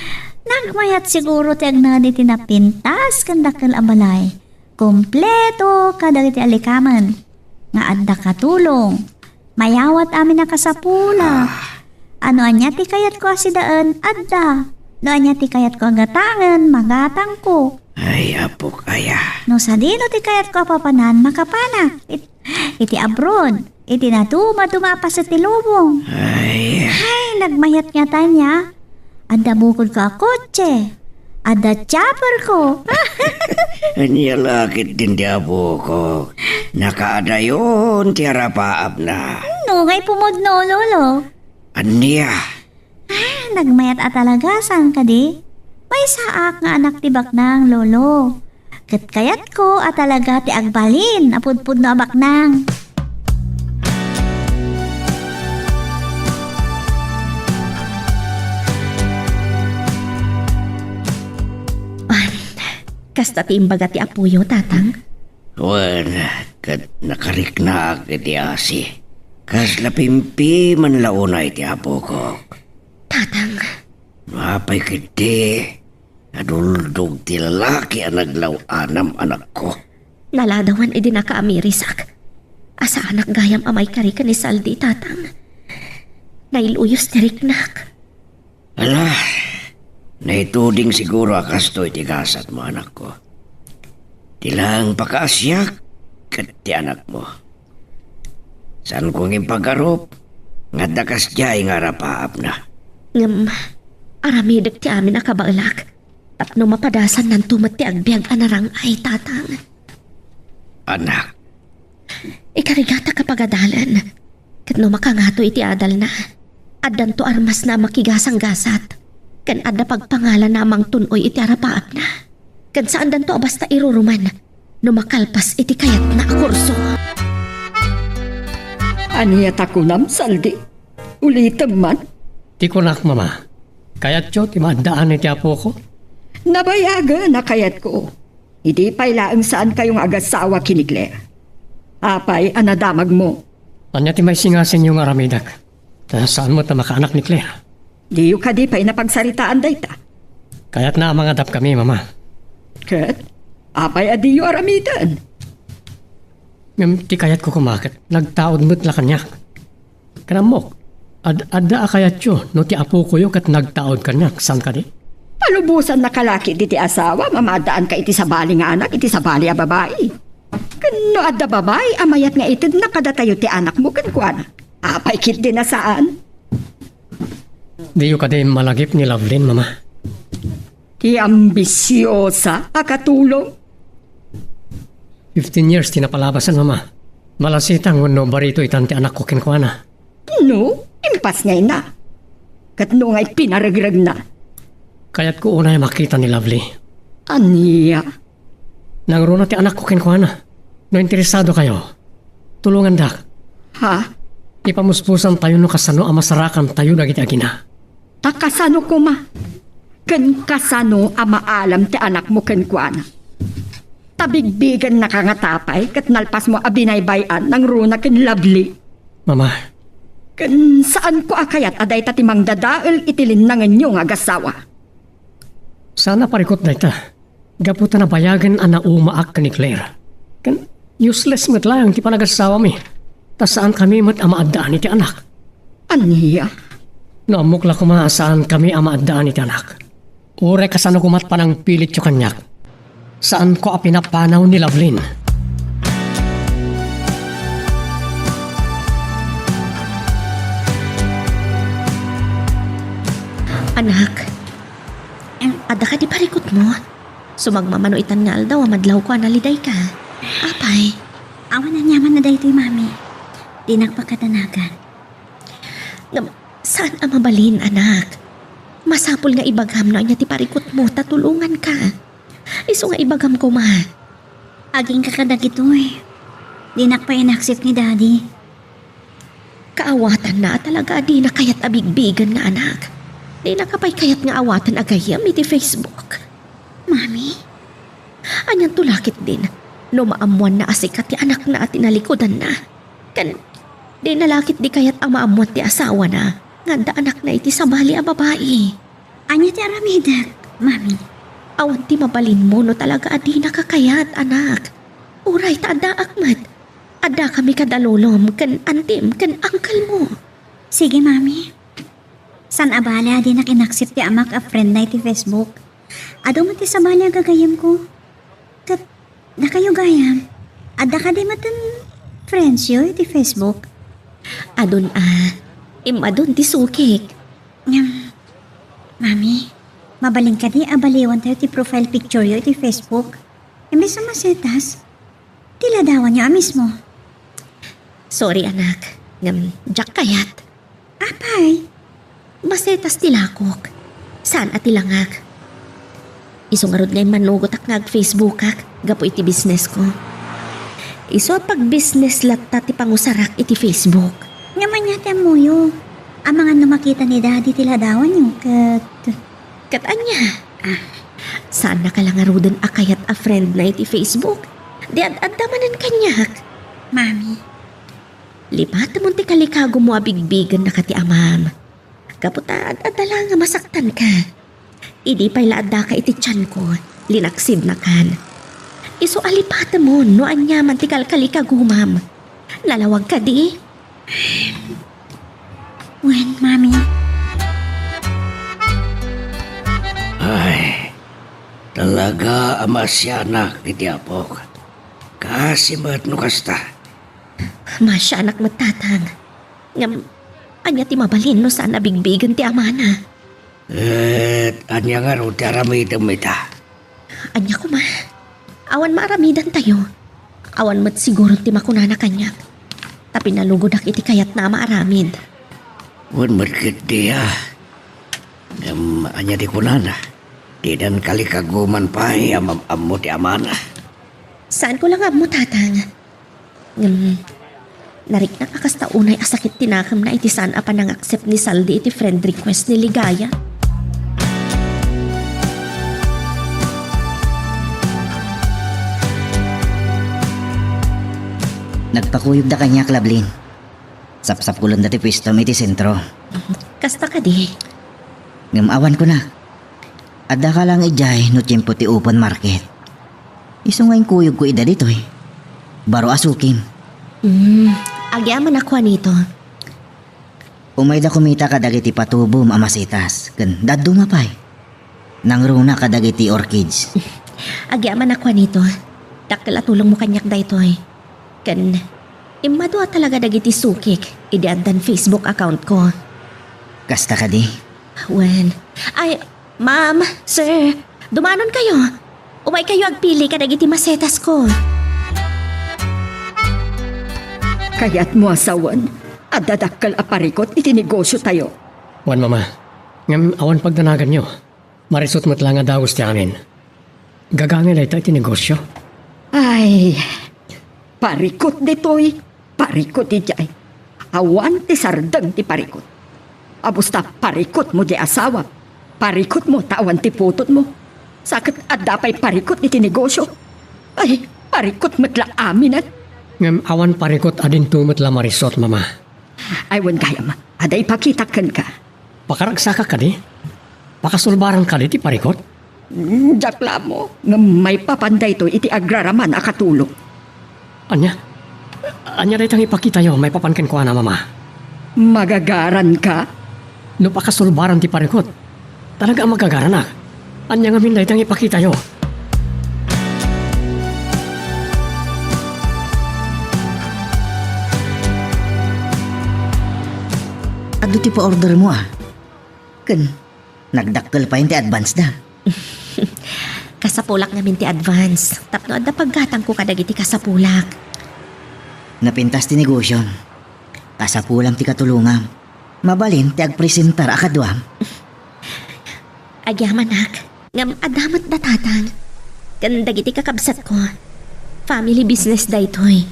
Nagmayat siguro ti agnad iti napintas ken dakkel a balay. Kompleto kadagiti alikamen nga adda katulong. Mayawat amin a kasapula. Ah. No ania ti kayatko a sidaen, adda. No ania ti kayatko a gatangen, magatangko. Ay, apok aya. No sadino ti kayatko a papanan, makapanak. It-, iti abroad, iti nadumaduma a paset ti lubong. Ay. Ay, nagmayat nga tania. Adda bukodko a kotse. Adda chopper ko. Ania la ketdin ti apokok? Nakaadayon ti arapaapna. No, ngay pumudno, Lolo. Ania? Ah, nagmayat a talaga, saan kadi? Maysaak nga anak ti baknang, Lolo. Ket kayatko a talaga ti agbalin a pudpudno a baknang. Ay, kasta ti imbaga ti apoyo, Tatang? Wen, ket nakariknaak iti asi. Kasla pimpiman la unay ti apokok. Tatang. Apay ketdi, naduldog ti lalaki a naglaw-anam, anakko. Naladawan idi nakaamirisak. Asaanak gayam a maikari ken ni Saldi, Tatang. Nailuyos ti riknak. Ala, naituding siguro a kastoy ti gasatmo, anakko. Ti laeng pakaasiak ket ti anakmo. Saanko nga impagarup nga adda kasdiay nga arapaapna. Ngem, aramidek ti amin a kabaelak tapno mapadasannanto met ti agbiag a narang-ay, Tatang. Anak. Ikarigata kapagadalen, ket no makangato iti adalna, addanto armasna a makigasanggasat, ken adda pagpangalanna a mangtun-oy iti arapaapna, ken saandanto a basta irurumen no makalpas iti kayatna a kurso. Ania ta kunam, Saldi? Ulitem man? Ti kunak, Mama, kayatyo ti maaddaan iti apoko? Nabayagen a kayatko. Idi pay laeng saankayo nga agasawa ken ni Claire. Apay a nadamagmo? Ania ti maisingasingyo nga aramidek? Ta saan met a makaanak ni Claire? Diyo kadi pay napagsaritaan dayta? Kayatna a mangadapkami, Mama. Ket? Apay a diyo aramiden? Ngem ti kayatko koma ket nagtaud met la kaniak. Ken ammok, ad-, adda a kayatyo no ti apokoyo ket nagtaud kaniak, saan kadi? Palubosan nakalaki diti asawa, mamaddaanka iti sabali nga anak, iti sabali a babai. Ken no adda babai a mayat nga itedna kadatayo ti anakmo kenkuana, apay ketdi a saan? Diyo kadi malagip ni Lovelyn, Mama? Ti ambisiosa a katulong. Fifteen years ti napalabasan, Mama. Malasitan wenno barito itan ti anakko kenkuana. No, impasngayna. Ket no ngay pinaregregna? Kayatko unay a makita ni Lovely. Ania? Nangruna ti anakko kenkuana. No interesadokayo, tulongandak. Ha? Ipamuspusantayo no kasano a masarakantayo dagiti agina. Ta kasano koma? Ken kasano a maalam ti anakmo kenkuana? Ta bigbigennaka ngata pay ket nalpasmo a binaybay-an nangruna ken Lovely. Mama. Ken saanko a kayat a dayta ti mangdadael iti linnangenyo nga agasawa. Saan a parikut dayta. Gapu ta nabayagen a naumaak ken ni Claire. Ken useless met laeng ti panagasawami, ta saankami met a maaddaan iti anak. Ania? No ammok la koma a saankami a maaddaan iti anak, uray kasano koma ti panangpilityo kaniak, saanko a pinapanaw ni Lovelyn. Anak, adda kadi parikutmo? Sumagmamano itan nga aldaw a madlawko a nalidayka. Apay? Awan aniaman a daytoy, Mami. Dinak pakadanagan. Ngem, saan a mabalin, anak. Masapul nga ibagam no ania ti parikutmo ta tulonganka. Isu nga ibagam koma. Agingga kadagitoy. Dinak pay in-accept ni Daddy. Kaawatanna a talaga a dina kayat a bigbigenna, anak. Dinaka pay kayat nga awaten a gayyem iti Facebook. Mami? Anianto la ketdin no maammoanna a sika ti anakna a tinalikudanna? Ken dina la ketdi kayat a maammoan ti asawana nga adda anakna iti sabali a babai. Ania ti aramidek, Mami? Awan ti mabalinmo no talaga a dinaka kayat, anak. Uray ta addaak met. Addakami kada lolom ken antim ken angkelmo. Sige, Mami. Saan a bale a dinak in-accept ti amak a friendna iti Facebook. Adu met ti sabali a gagayyemko. Ket dakayo gayam, adda kadi met friendsyo iti Facebook? Adun a, immadun ti sukik. Ngem, Mami, Mabalin kadi a baliwantayo ti profile picture yo iti Facebook? Imbes a masetas, ti ladawanyo a mismo. Sorry, anak. Ngem, diak kayat. Apay? Masetas ti lakok. Saan a ti langak. Isu ngarud nga immanugotak nga ag-Facebookak gapu iti business ko. Isu a pag-business latta ti pangusarak iti Facebook. Ngem ania ti ammoyo? Amangan no makita ni Daddy ti ladawanyo, ket Ket ania? Ah, saannaka la ngaruden a kayat a friend na iti Facebook. Di ad-adda manen kaniak. Mami. Lipatemon ti kalikagum mo a bigbigennaka ti amam. Gapu ta ad-adda la nga masaktanka. Idi pay la addaka iti tianko, linaksidnakan. Isu a lipatemon no aniaman ti kalkalikagumam. Nalawag kadi? Wen, Mami. Ay, talaga a maasianak iti apok. Kaasi met no kasta. Maasianak met, Tatang. Ngem, ania ti mabalin no saan a bigbigen ti amana? Ket ania ngarud ti aramidem ita? Ania koma? Awan maaramidantayo. Awan met siguro ti makunana kaniak. Ta pinalugodak iti kayatna a maaramid. Wen met ketdi a. Ngem ania ti kunana? Dina kalikaguman pay a mam-ammo ti amana. Saanko la nga ammo, Tatang. Ngem, nariknak a kasta unay a sakit ti nakemna iti saan a panangaksep ni Saldi iti friend request ni Ligaya. Nagpakuyogda kaniak, Lablin. Sapsapulenda ti puestom iti sentro. Kasta kadi? Ngem awan kuna. Addaka lang idiay no tiempo ti open market. Isu nga inkuyogko ida ditoy. Baro a sukim. Hmm, agyamanak, Juanito. Umayda kumita kadagiti patubom a masetas ken dadduma pay. Nangruna kadagiti orchids. Agyamanak, Juanito. Dakkel a tulongmo kaniak daytoy. Ken immadu a talaga dagiti sukik idi addan Facebook account ko. Kasta kadi? Wen. Ay, ma'am, sir, dumanon kayo. Umay kayo agpili kadagiti masetas ko. Kayatmo a sawen, adda dakkel a parikut iti negosio tayo. Wen, Mama. Ngem awan pagdanaganyo. Marisot met la nga dagus ti amin. Gagangay dayta iti negosio. Ay, parikut ditoy, parikut idiay. Awan ti sardeng ti parikut. Abusta parikutmo diay asawam. Parikutmo ta awan ti putotmo. Sa ket adda pay parikut iti negosio. Ay, parikut met la aminen. Ngem awan parikut a dinto met la marisot, Mama. Ay, wen gayam, adda ipakitak kenka. Pakaragsakak kadi? Pakasulbaran kadi ti parikut? Mm, diak la ammo, ngem maipapan daytoy iti agraraman a katulong. Ania? Ania dayta nga ipakitayo maipapan kenkuana, Mama? Magagaranka? No pakasulbaran ti parikut, talaga a magagaranak. Ania ngamin dayta nga ipakitayo? Adu ti pa-ordermo, a. Ken, nagdakkel pay ti advance da. Kasapulak ngamin ti advance, tapno adda paggatangko kadagiti kasapulak. Napintas ti negosyom. Kasapulam ti katulongam. Mabalin ti agpresentar a kaduam. Agyamanak, ngem adda met da tatang. Ken dagiti kakabsatko. Family business daytoy.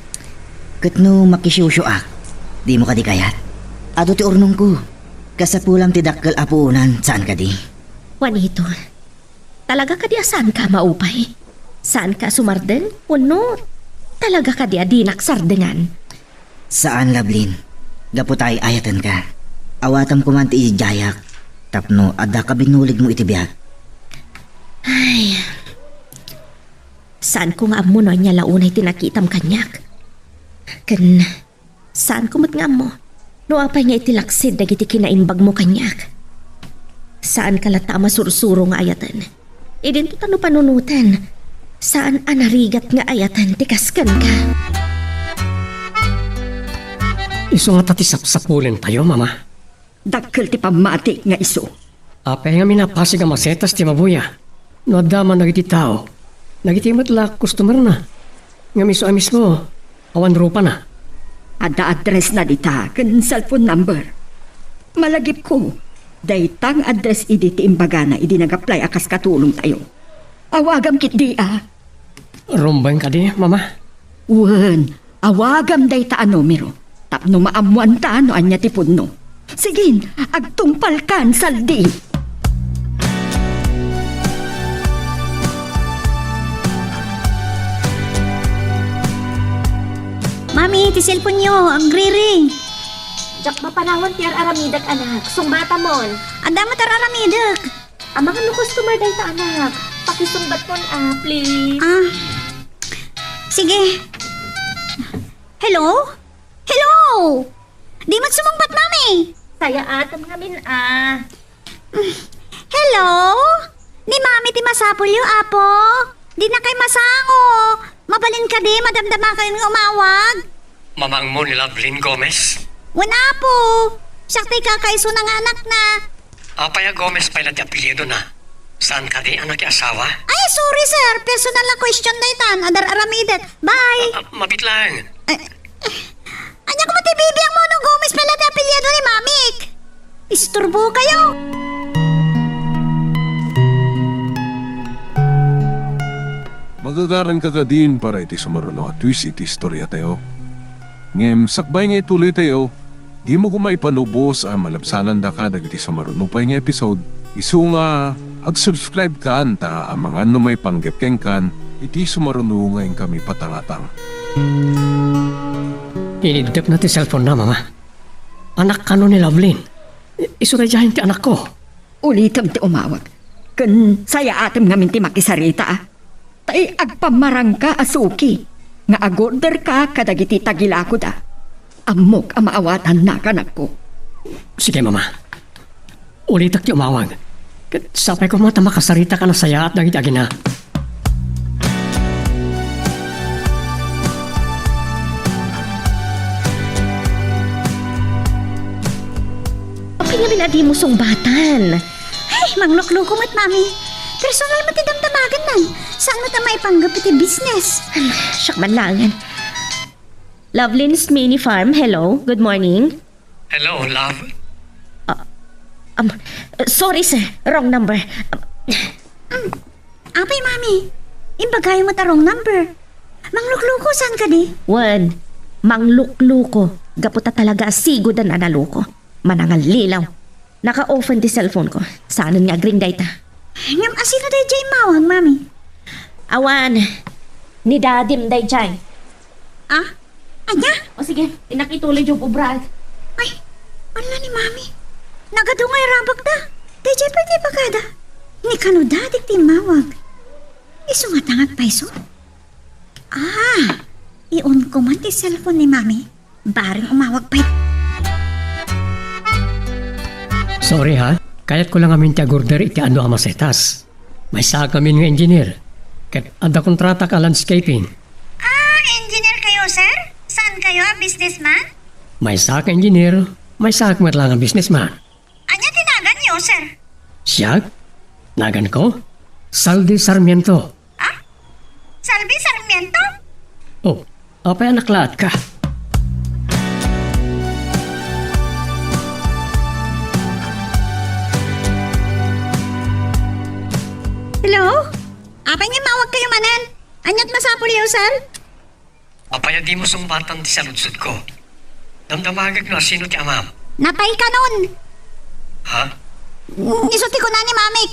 Ket no makisiusioak, dimo kadi kayat? Adu ti urnongko. Kasapulam ti dakkel a puonan, saan kadi? Juanito, talaga kadi a saanka a maupay? Saanka a sumardeng? Wenno talaga kadi a dinak sardengan? Saan, Lablin. Gapu ta ay-ayatenka. Awatem koman ti idiayak tapno addaka binuligmo iti biag. Ay, saanko nga ammo no ania la unay ti nakitam kaniak. Ken saanko met nga ammo no apay nga iti laksid dagiti kinaimbagmo kaniak. Saanka latta a masursuro nga ayaten. Idinto ta no panunoten, saan a narigat nga ayaten ti kas kenka. Isu ngata ti sapsapulentayo, Mama. Dakkel ti pammati nga isu. Apay ngamin a pasig a masetas ti mabuya no adda man dagiti tao, dagiti met la customerna, ngem isu a mismo, awan rupana. Adda addressna dita ken cellphone number. Malagipko, dayta nga address idi ti imbagana idi nag-apply a kas katulongtayo. Awagam ketdi a. Rumbeng kadi, Mama? Wen, awagam dayta a numero tapno maammoanta no ania ti pudno. Sige, agtungpalkan, Saldi. Mami, ti cellphone-yo, agriring. Diak mapanawan ti ar-aramidek, anak. Sungbatamon. Adda met ar-aramidek. Amangan no customer dayta, anak. Pakisungbatmon, ah, please. Ah. Sige. Hello? Hello! Di met sumungbat, Mami! Sayaatem ngamin, ah. Hello? Ni Mami ti masapulyo, Apo? Dinakay masango. Mabalin kadi, madamdamakayon nga umawag? Mamangmo ni Lovelyn Gomez? Wen, Apo. Siak ti kakaisuna nga anakna. Apay a Gomez pay la ti apelyidona? Saan kadi a nakiasawa? Ay, sorry, sir. Personal a question daytan. Adar-aramidek. Bye. Ah, ah, mabit lang. Ay, ania koma ti bibiangmo no Gomez pay la ti apelyido ni Mamik? Isturbokayo. Magagaranka kadin para iti sumaruno a twist iti istoriatayo. Ngem sakbay nga ituloytayo, dimo koma ipanubos a malabsanandaka dagiti sumaruno pay nga episode, isu nga ag-subscribe kan ta amangan no maipanggep kenkan iti sumaruno nga inkami patangatang. Iniddepna ti cellphone-na, Mama. Anak kano ni Lovelyn? I-, isu daydiay ti anakko. Ulitem ti umawag. Ken sayaatem ngamin ti makisarita, a. Ta agpammarangka a suki nga agorderka kadagiti tagilakoda. Ammok a maawatannaka, anakko. Sige, Mama. Ulitek ti umawag. Ket sapay koma ta makasaritak a nasayaat dagiti agina. Apay ngamin a dimo sungbatan? Ay, manglukluko met, Mami. Personal met ti damdamaganna. Saan met a maipanggep iti business? Siak man laengen. Lovelyn's Mini Farm, hello. Good morning. Hello, love. Ah, um, sorry, sir. Wrong number. Um, apay, Mami? Imbagayo met a wrong number. Manglukluko, saan kadi? Wen, manglukluko. Gapu ta talaga a sigodan a naloko. Manangallilaw. Naka-open ti cellphone ko. Saanen nga agring dayta. Ngem asino daydiay immawag, Mami? Awan. Ni Dadim daydiay. Ah? Ania? O sige, innak ituloy diay ubraak. Ay, ala ni Mami. Nagadu nga irabakda. Daydiay pay ti ibagada. Ni kano Dadi ti immawag? Isu ngata nga agpayso? Ah, i-on ko man ti cellphone ni Mami. Bareng umawag pay. Sorry ha, kayatko la ngamin ti agorder iti adu a masetas. Maysaak ngamin nga engineer, ket adda kontratak a landscaping. Ah, engineer kayo, sir? Saan kayo a businessman? Maysaak nga engineer, maysaak met la nga businessman. Ania ti naganyo, sir? Siak? Naganko? Saldi Sarmiento. Ah? Salvi Sarmiento? Oh, apay a naklaat ka? Hello? Apay nga immawag kayo manen? Ania't masapulyo, sir? Apay a dimo sungbatan ti saludsodko? Damdamagek no asino ti amam. Natay kanon. Ha? Mm, isu ti kuna ni Mamik.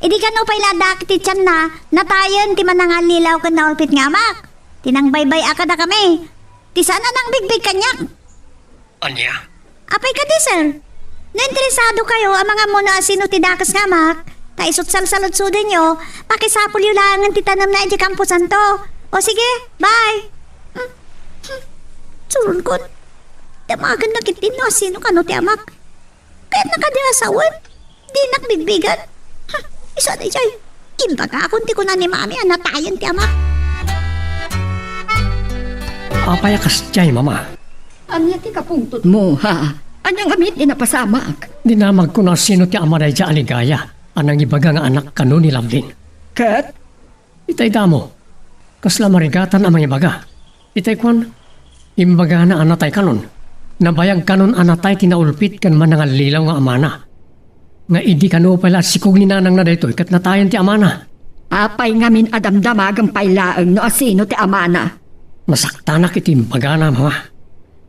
Idi kano pay la adda ti tianna, natayen ti manangallilaw ken naulpit nga amak. Ti nangbaybay-a kadakami. Ti saan a nangbigbig kaniak. Ania? Apay kadi, sir? No interesado kayo a mangammo no asino ti dakes nga amak, ta isut' salsaludsodenyo, pakisapulyo laengen ti tanemna idiay kamposanto. O sige, bye. Hmm. Hmm. Suronkon. Damagenna ketdi no asino kano ti amak. Kayatna kadi a sawen? Dinak bigbigan. Ha, isu a daydiay. Imbagakon ti kuna ni Mami a natayen ti amak. Apay a kasdiay, Mama? Ania ti kapungtotmo, ha? Ania ngamin ti napasamak? Dinamagko no asino ti ama daydiay a Ligaya a nangibaga nga anak kano ni Lovelyn. Ket? Itay damo, kasla marigatan a mangibaga. Itay kuan, imbagana a natay kanon. Nabayag kanon a natay ti naulpit ken manangallilaw nga amana. Nga idi kano pay la sikog ni nanangna daytoy ket natayen ti amana. Apay ngamin a damdamagem pay laeng no asino ti amana? Nasaktanak iti imbagana, Mama.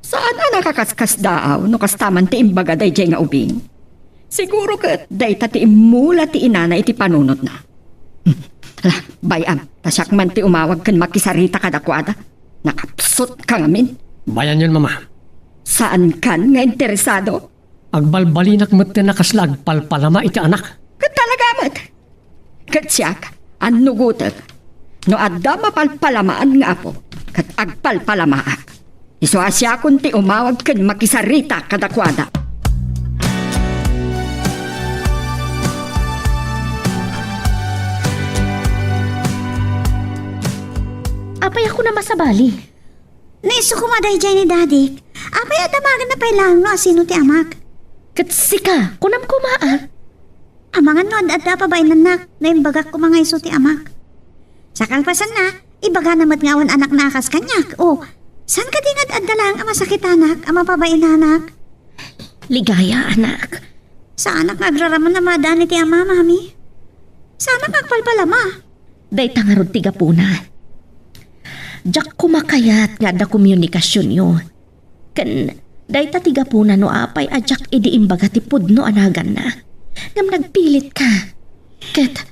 Saan a nakakaskasdaaw no kasta man ti imbaga daydiay nga ubing? Siguro ket dayta ti immula ti inana iti panunotna. Hmm. Ala, bay-am, ta siak man ti umawag ken makisarita kadakuada. Nakapsutka ngamin. Bayanyon, Mama. Saankan nga interesado? Agbalbalinak metten a kasla agpalpalama iti anak. Ket talaga met. Ket siak, annugotek. No adda mapalpalamaan nga apo, ket agpalpalamaak. Isu a siakon ti umawag ken makisarita kadakuada. Apay a kunam a sabali? Naisu koma daydiay ni Dadik. Apay a damagenna pay laeng no asino ti amak? Ket sika, kunam koma a. Amangan no adda pabainannak, no imbagak koma nga isu ti amak. Sa kalpasanna, ibagana met nga awan anakna a kas kaniak. O, saan kadi nga adda laeng a masakitanak a mapabainanak? Ligaya, anak. Saanak nga agraraman a madan iti ama, Mami. Saanak nga agpalpalama. Dayta ngarud ti gapuna. Diak koma kayat nga adda komunikasionyo. Ken dayta ti gapuna no apay a diak idi imbaga ti pudno a naganna. Ngem nagpilitka. Ket,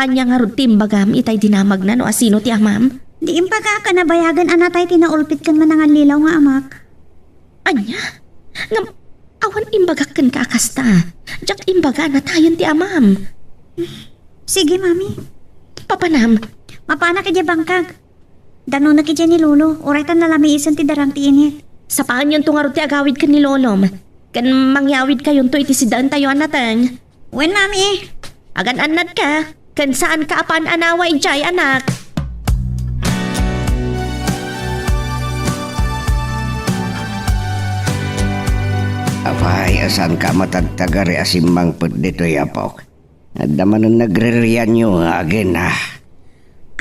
ania ngarud ti imbagam itay dinamagna no asino ti amam? Di imbagak a nabayagen a natay ti naulpit ken manangallilaw nga amak. Ania? Ngem, awan imbagak kenka a kasta. Diak imbaga a natayen ti amam. Sige, Mami. Papanam? Mapanak idiay bangkag. Danonek idiay ni Lolo, uray ta nalamiisen ti darang ti init. Sapaanyonto ngarud ti agawid ken ni Lolom, ken mangyawidkayonto iti siddaentayo a nateng. Wen, Mami. Agan-annadka, ken saanka a paan-anawa idiay, anak. Apay a saanka a matagtagari a simmangpet ditoy, apok? Adda manen nagririanyo nga agina.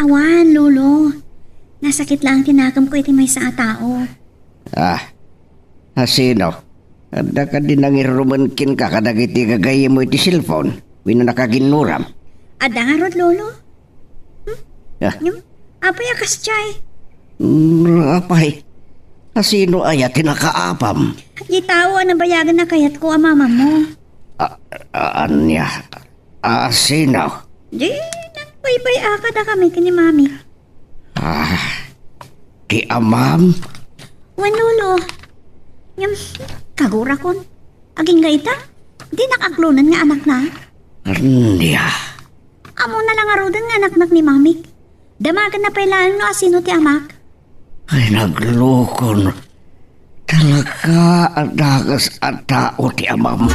Awan, Lolo. Nasakit laeng ti nakemko iti maysa a tao. Ah, asino? Adda kadi nangirumen kenka kadagiti gagayyemmo iti cellphone wenno nakaginnuram? Adda ngarud, Lolo. Hmm? Ah. Ngem, apay a kasdiay? Mm, apay, asino aya ti nakaapam? Di tao a nabayagen a kayatko a mamammo. A-, a-, ania? Asino? Di, nagbaybay-a kadakami ken ni Mami. Ah, ti amam? Wen, Lolo. Ngem, kagurakon. Agingga ita, dinak aklonen nga anakna. Ania? Ammona la ngaruden nga anaknak ni Mamik. Damagenna pay laeng no asino ti amak. Ay, naglukon. Talaga a dakes a tao ti amam.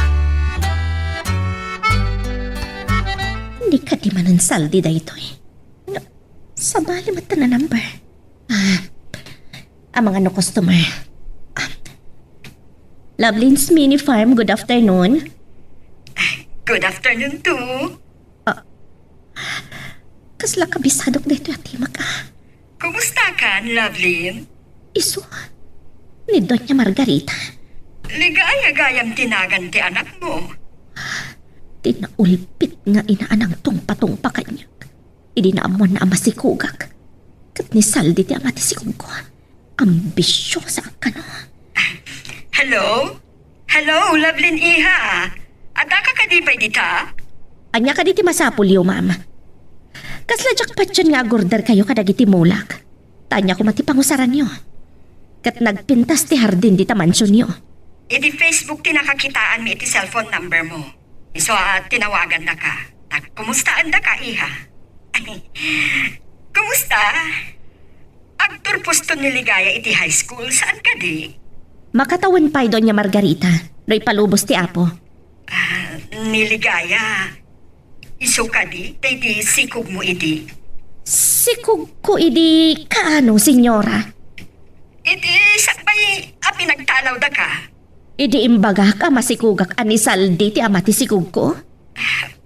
Di kadi manen saldi daytoy. No, sabali met ta na number. Ah, amangan no customer. Ah, Lovelin's Mini Farm, good afternoon. Good afternoon too. Ah, kasla kabisadok daytoy a timek, ah. Kumusta kan, Lovelyn? Isu, ni Doña Margarita. Ligaya gayam ti nagan ti anakmo. Ti naulpit nga ina a nangtungpatungpa kaniak. Idi naammoanna a masikogak, ket ni saldi ti ama ti sikogko. Ambisiosa a kano. Hello? Hello, Lovelyn iha. Addaka kadi pay dita? Ania kadi ti masapulyo, ma'am? Kasla diak patien nga agorderkayo kadagiti mulak. Ta ania koma ti pangusaranyo? Ket nagpintas ti hardin dita mansionyo. Iti Facebook ti nakakitaanmi iti cellphone number mo. Isu a tinawagannaka. Ta kumustaendaka, iha? Kumusta? Agturposton ni Ligaya iti high school, saan kadi? Makatawen pay, Doña Margarita, no ipalubos ti Apo. Ah, ni Ligaya, isu kadi daydi sikogmo idi? Sikogko idi kaano, señora? Iti sakbay a pinagtalawdaka. Idi imbagak a masikugak a ni Saldi ti ama ti sikugko?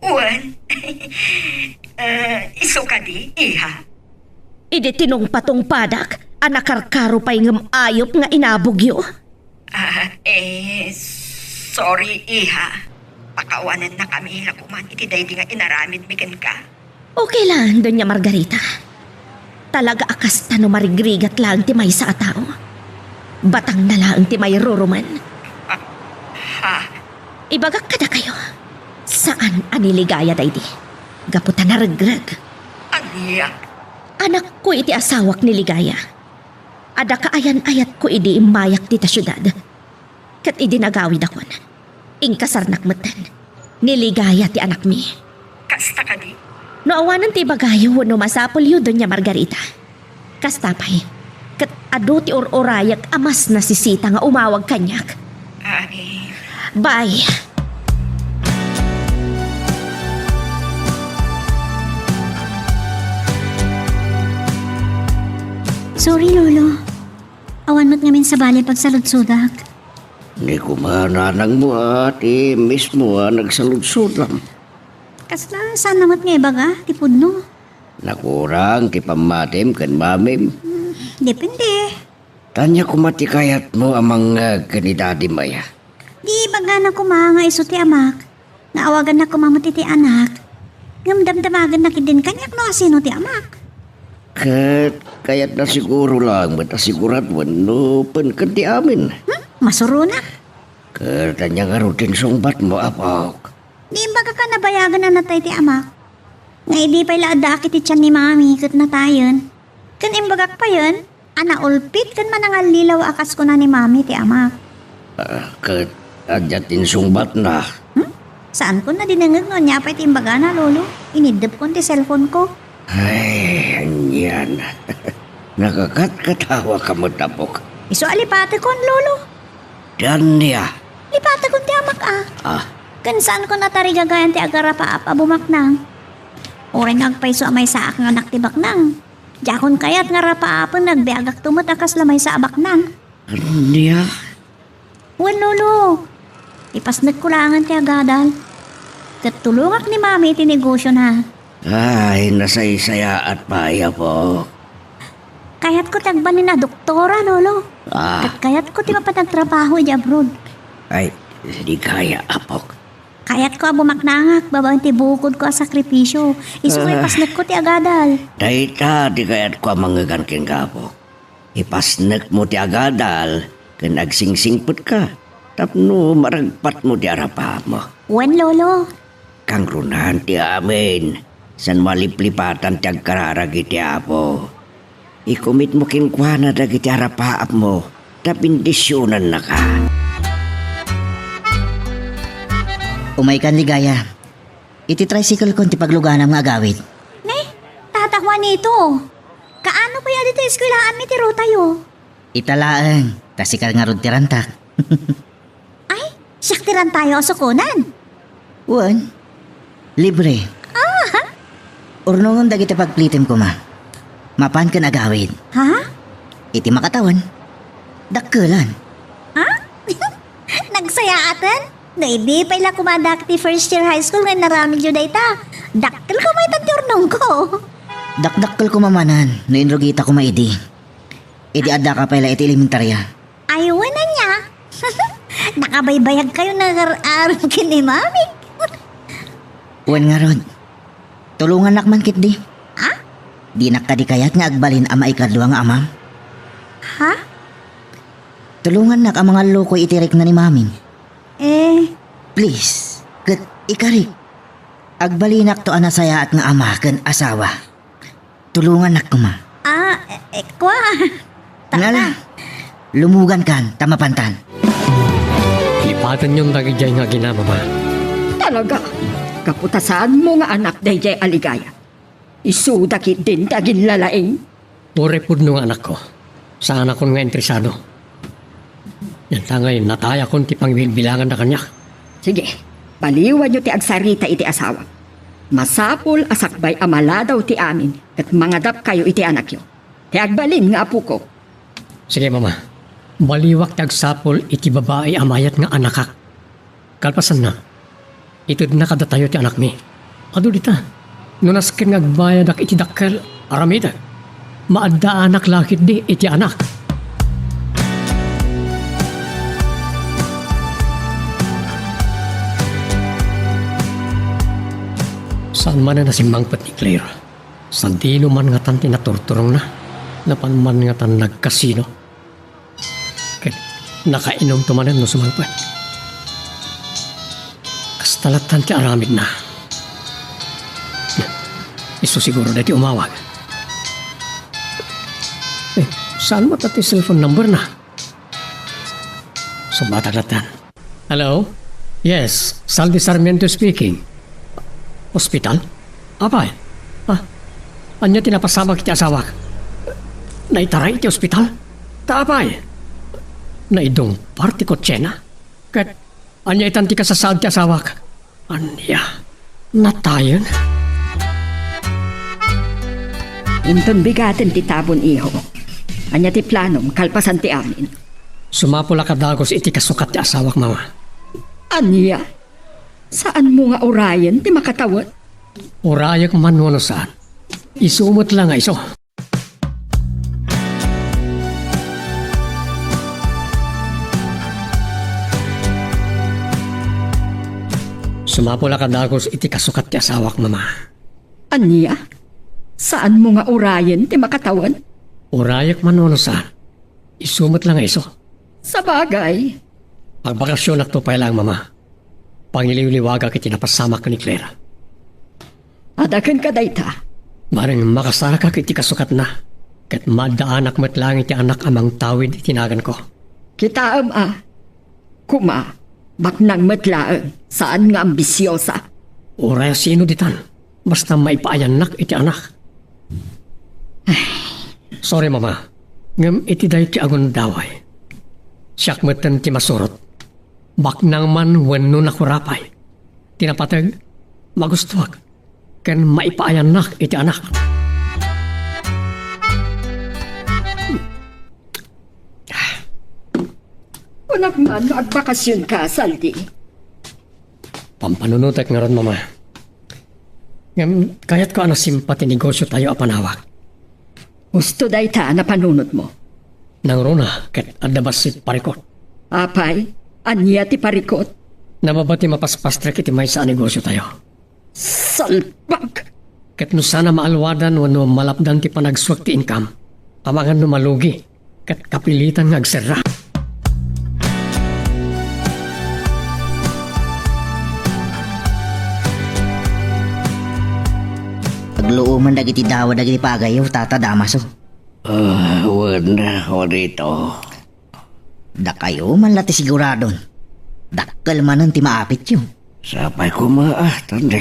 Wen, eh, isu kadi, iha? Idi tinungpatungpadak a nakarkaro pay ngem ayup nga inabogyo? Ah, eh, sorry, iha. Pakawanennakami la koman iti daydi nga inaramidmi kenka. Okay lang, Doña Margarita. Talaga a kasta no marigrigat laeng ti maysa a tao. Batangna laeng ti mairuruman. Ah, ha? Ibagak kadakayo, saan a ni Ligaya daydi. Gapu ta naregreg. Ania? Anakko iti asawak ni Ligaya. Adda kaayan-ayatko idi immayak dita siudad. Ket idi nagawidakon, inkasarnak metten. Ni Ligaya ti anakmi. Kasta kadi? No awanen ti ibagayo wenno masapulyo, Doña Margarita. Kasta pay, ket adu ti ur-urayek a mas nasisita nga umawag kaniak. Ani? Bye. Sorry, Lolo. Awan met ngamin sabali pagsaludsodak. Ni koma nanangmo a ti mismo a nagsaludsodam. Kasla, saan na met nga ibaga ti pudno? Nakurang ti pammatim ken mamim? Hmm, depende. Ania koma ti kayatmo a mangngeg ken ni Dadim aya? Di ibagana koma nga isu ti amak. Nga awaganna koma met iti anak. Ngem damdamagenna ketdin kaniak no asino ti amak. Ket kayatna siguro laeng met a siguraduen no pen ken ti amin. Hmm? Masuronak. Ket ania ngarud ti insungbatmo, apok? Di imbagak a nabayagen a natay ti amak. Nga idi pay la addaak iti tian ni Mami ket natayen. Ken imbagak payen, a naulpit ken manangallilaw a kas kuna ni Mami ti amak. Ah, ket adda ti insungbatna? Hmm? Saanko nadinengeg no ania pay ti imbagana, Lolo. Iniddepkon ti cellphone ko. Ay, anian. Nakakatkatawa ka met, apok. Isu a lipatekon, Lolo. Ania? Lipatekon ti amak, a. Ah. Ken saanko natarigagayan ti agarapaap a bumaknang. Uray nga agpayso a maysaak nga anak ti baknang. Diakon kayat nga rapaapen nga agbiagakto met a kasla maysa a baknang. Ania? Wen, Lolo. Ipasnekko laengen ti agadal. Ket tulongak ni Mami iti negosiona. Ay, nasaysayaat pay, apok. Kayatko ti agbalin a doktora, Lolo. Ah. Ket kayatko ti mapan agtrabaho iti abroad. Ay, Ligaya, apok. Kayatko a bumaknangak babaen ti bukodko a sakripisio. Isu nga Ah. ipasnekko ti agadal. Dayta ti kayatko a mangngegan kenka, apok. Ipasnekmo ti agadal ken agsingsingpetka tapno maragpatmo ti arapaapmo. Wen, Lolo. Kangrunan ti amin, saan maliplipatan ti agkararag iti Apo. Ikumitmo kenkuana dagiti arapaapmo, ta bendisionannaka. Umaykan, Ligaya. Iti tricycle kon ti pagluganam nga agawid. Ne? Tata Juanito, kaano kaya ditoy eskwelaanmi ti rutayo? Ita laeng, ta sika ngarud ti rantak. Ay, siak ti rantayo a sukonan. Wen, libre. Ah! Urnongem dagiti pagplitem koma. Mapan ken agawid. Ha? Iti makatawen, dakkelan. Ha? Nagsayaaten? No idi pay la koma addaak ti first year high school nga inaramidyo dayta, dakkel koma itan ti urnongko. Dakdakkel koma manen no inrugita koma idi. Idi addaka pay la iti elementarya. Ay, wen ania? Nakabaybayag kayo nga agar-aram ken ni Mami. Wen ngarud, tulongannak man ketdi. Ha? Dinak kadi kayat nga agbalin a maikadua nga amam? Ha? Tulongannak a mangallukoy iti rikna ni Mami. Eh? Please, ket ikarik. Agbalinak to a nasayaat nga ama ken asawa. Tulongannak koma. Ah, eh, eh, kwa. Ngala, lumugankan, ta mapantan. Ipatenyon dagidiay nga aginana, Mama. Talaga, gapu ta saanmo nga anak daydiay a Ligaya. Isuda ketdin ti aginlalaing. Uray pudno nga anakko, saanakon nga interesado. Ngem ta ngay natayakon ti pangibilbilanganda kaniak. Sige, baliwanyo ti agsarita iti asawa. Masapul a sakbay a maladaw ti amin ket mangadapkayo iti anakyo. Ti agbalin nga apoko. Sige, Mama. Baliwak ti agsapul iti babai a mayat nga anakak. Kalpasanna, itedna kadatayo ti anakmi. Adu dita, no nasken nga agbayadak iti dakkel, aramidek. Maaddaanak la ketdi iti anak. Saan manen a simmangpet ni Claire. Sadino man ngatan ti naturturongna? Napan man ngatan nagkasino? Ket nakainumto manen no sumangpet. Kasta lattan ti aramidna. Isu siguro daytoy umawag. Eh, saan met ti cellphone number na? Sumbatak lattan. Hello? Yes, Saldi Sarmiento speaking. Ospital? Apay? Ah, ania ti napasamak iti asawak? Naitaray iti ospital? Ta apay? Naidungpar ti kotsena? Ket ania itan ti kasasaad ti asawak? Ania? Natayen? Inton bigaten ti tabon, iho. Ania ti planom kalpasan ti amin? Sumapul a kadagus iti kasukat ti asawak, Mama. Ania? Saanmo nga urayen ti makatawen? Urayek man wenno saan, isu met la nga isu. Sumapul a kadagus iti kasukat ti asawak, Mama. Ania? Saanmo nga urayen ti makatawen? Urayek man wenno saan, isu met la nga isu. Sabagay. Agbakasionakto pay laeng, Mama. Pangiliwliwagak iti napasamak ken ni Claire. Adda kenka dayta. Bareng makasarakak iti kasukatna, ket maaddaanak met laeng iti anak a mangtawid iti naganko. Kitaem a, kuma, baknang met laeng, saan nga ambisiosa. Uray a sino ditan, basta maipaayannak iti anak. Sorry, Mama. Ngem iti daytoy a gundaway, siak metten ti masurot. Baknang man wenno nakurapay. Ti napateg, magustuak, ken maipaayannak iti anak. Kunak man no agbakasionka, Saldi. Pampanunotek ngarud, Mama. Ngem kayatko a nasimpa ti negosiotayo a panawak. Husto dayta a napanunotmo. Nangruna ket adda bassit parikut. Apay, ania ti parikut? Nababa ti mapaspastrek iti maysa a negosiotayo. Salbag! Ket no saan a maalwadan wenno malapdan ti panagsuak ti income, amangan no malugi, ket kapilitan nga agserra. Agluoman dagiti dawa dagiti pagayyo, Tata Damaso. Ah, wen, Juanito. Dakayo man la ti siguradon. Dakkel manen ti maapityo. Sapay koma, ah, Tande.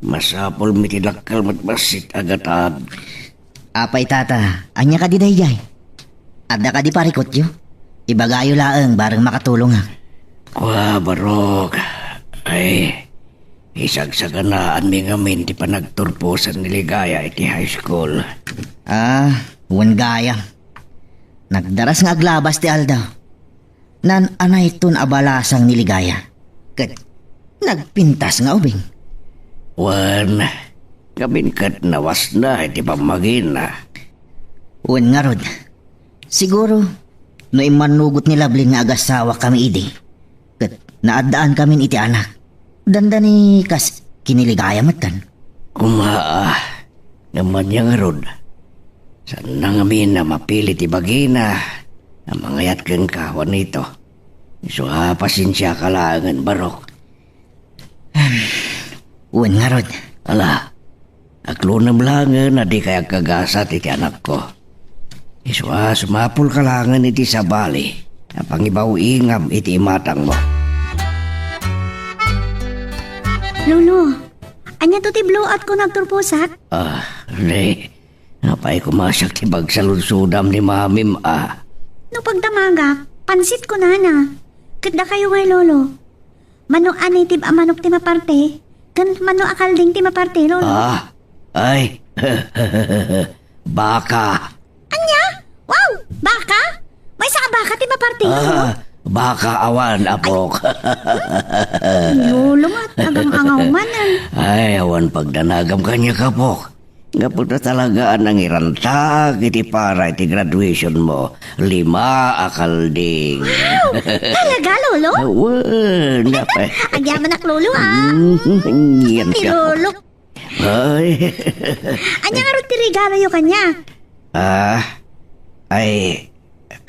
Masapulmi ti dakkel met bassit a gatad. Apay, Tata, ania kadi daydiay? Adda kadi parikutyo? Ibagayo laeng bareng makatulongak. Kua, Barok. Ay, isagsaganaanmi ngamin ti panagturposan ni Ligaya iti high school. Ah, wen gayam. Nagdaras nga aglabas ti aldaw. Naan-anayton a balasang ni Ligaya. Ket nagpintas nga ubing. Wen, ngamin ket nawasna iti pammagina. Wen ngarud, siguro, no immannugot ni Lablin nga agasawakami idi, ket naaddaankamin iti anak. Dandani kas kiniligaya metten. Koma, ah, ngem ania ngarud? Saanna ngamin a mapili ti bagina a mangayat kenka, Juanito. Isu a pasensiaka laengen, Barok. Wen ngarud. Ala, aklonem laengen a dikay agkagasat iti anakko. Isu a sumapulka laengen iti sabali a pangibaw-ingam iti imatangmo. Lolo, ania to ti blowoutko nga agturposak? Ah, ne. Apay koma siak ti pagsaludsodam ni mamim a? No pagdamagak, pansit kunana. Ket dakayo ngay, Lolo? Mano a native a manok ti maparte? Ken mano a kalding ti maparte, Lolo? Ah, ay, baka. Ania? Wow! Baka? Maysa a Baka ti maparti, ah, baka awan, apok. Lolo, nga agang-angaw man, ah. Ay, awan pagdanagam kaniak, apok. Gapu ta talaga a nangirantag iti para iti graduation mo. Lima a kalding. Wow! Talaga, Lolo? Awan, apay. Agyamanak, Lolo, ah. Mm, yan ti apok. Lolo. Ay. Ania ngarud ti regaloyo kaniak? Ah, ay,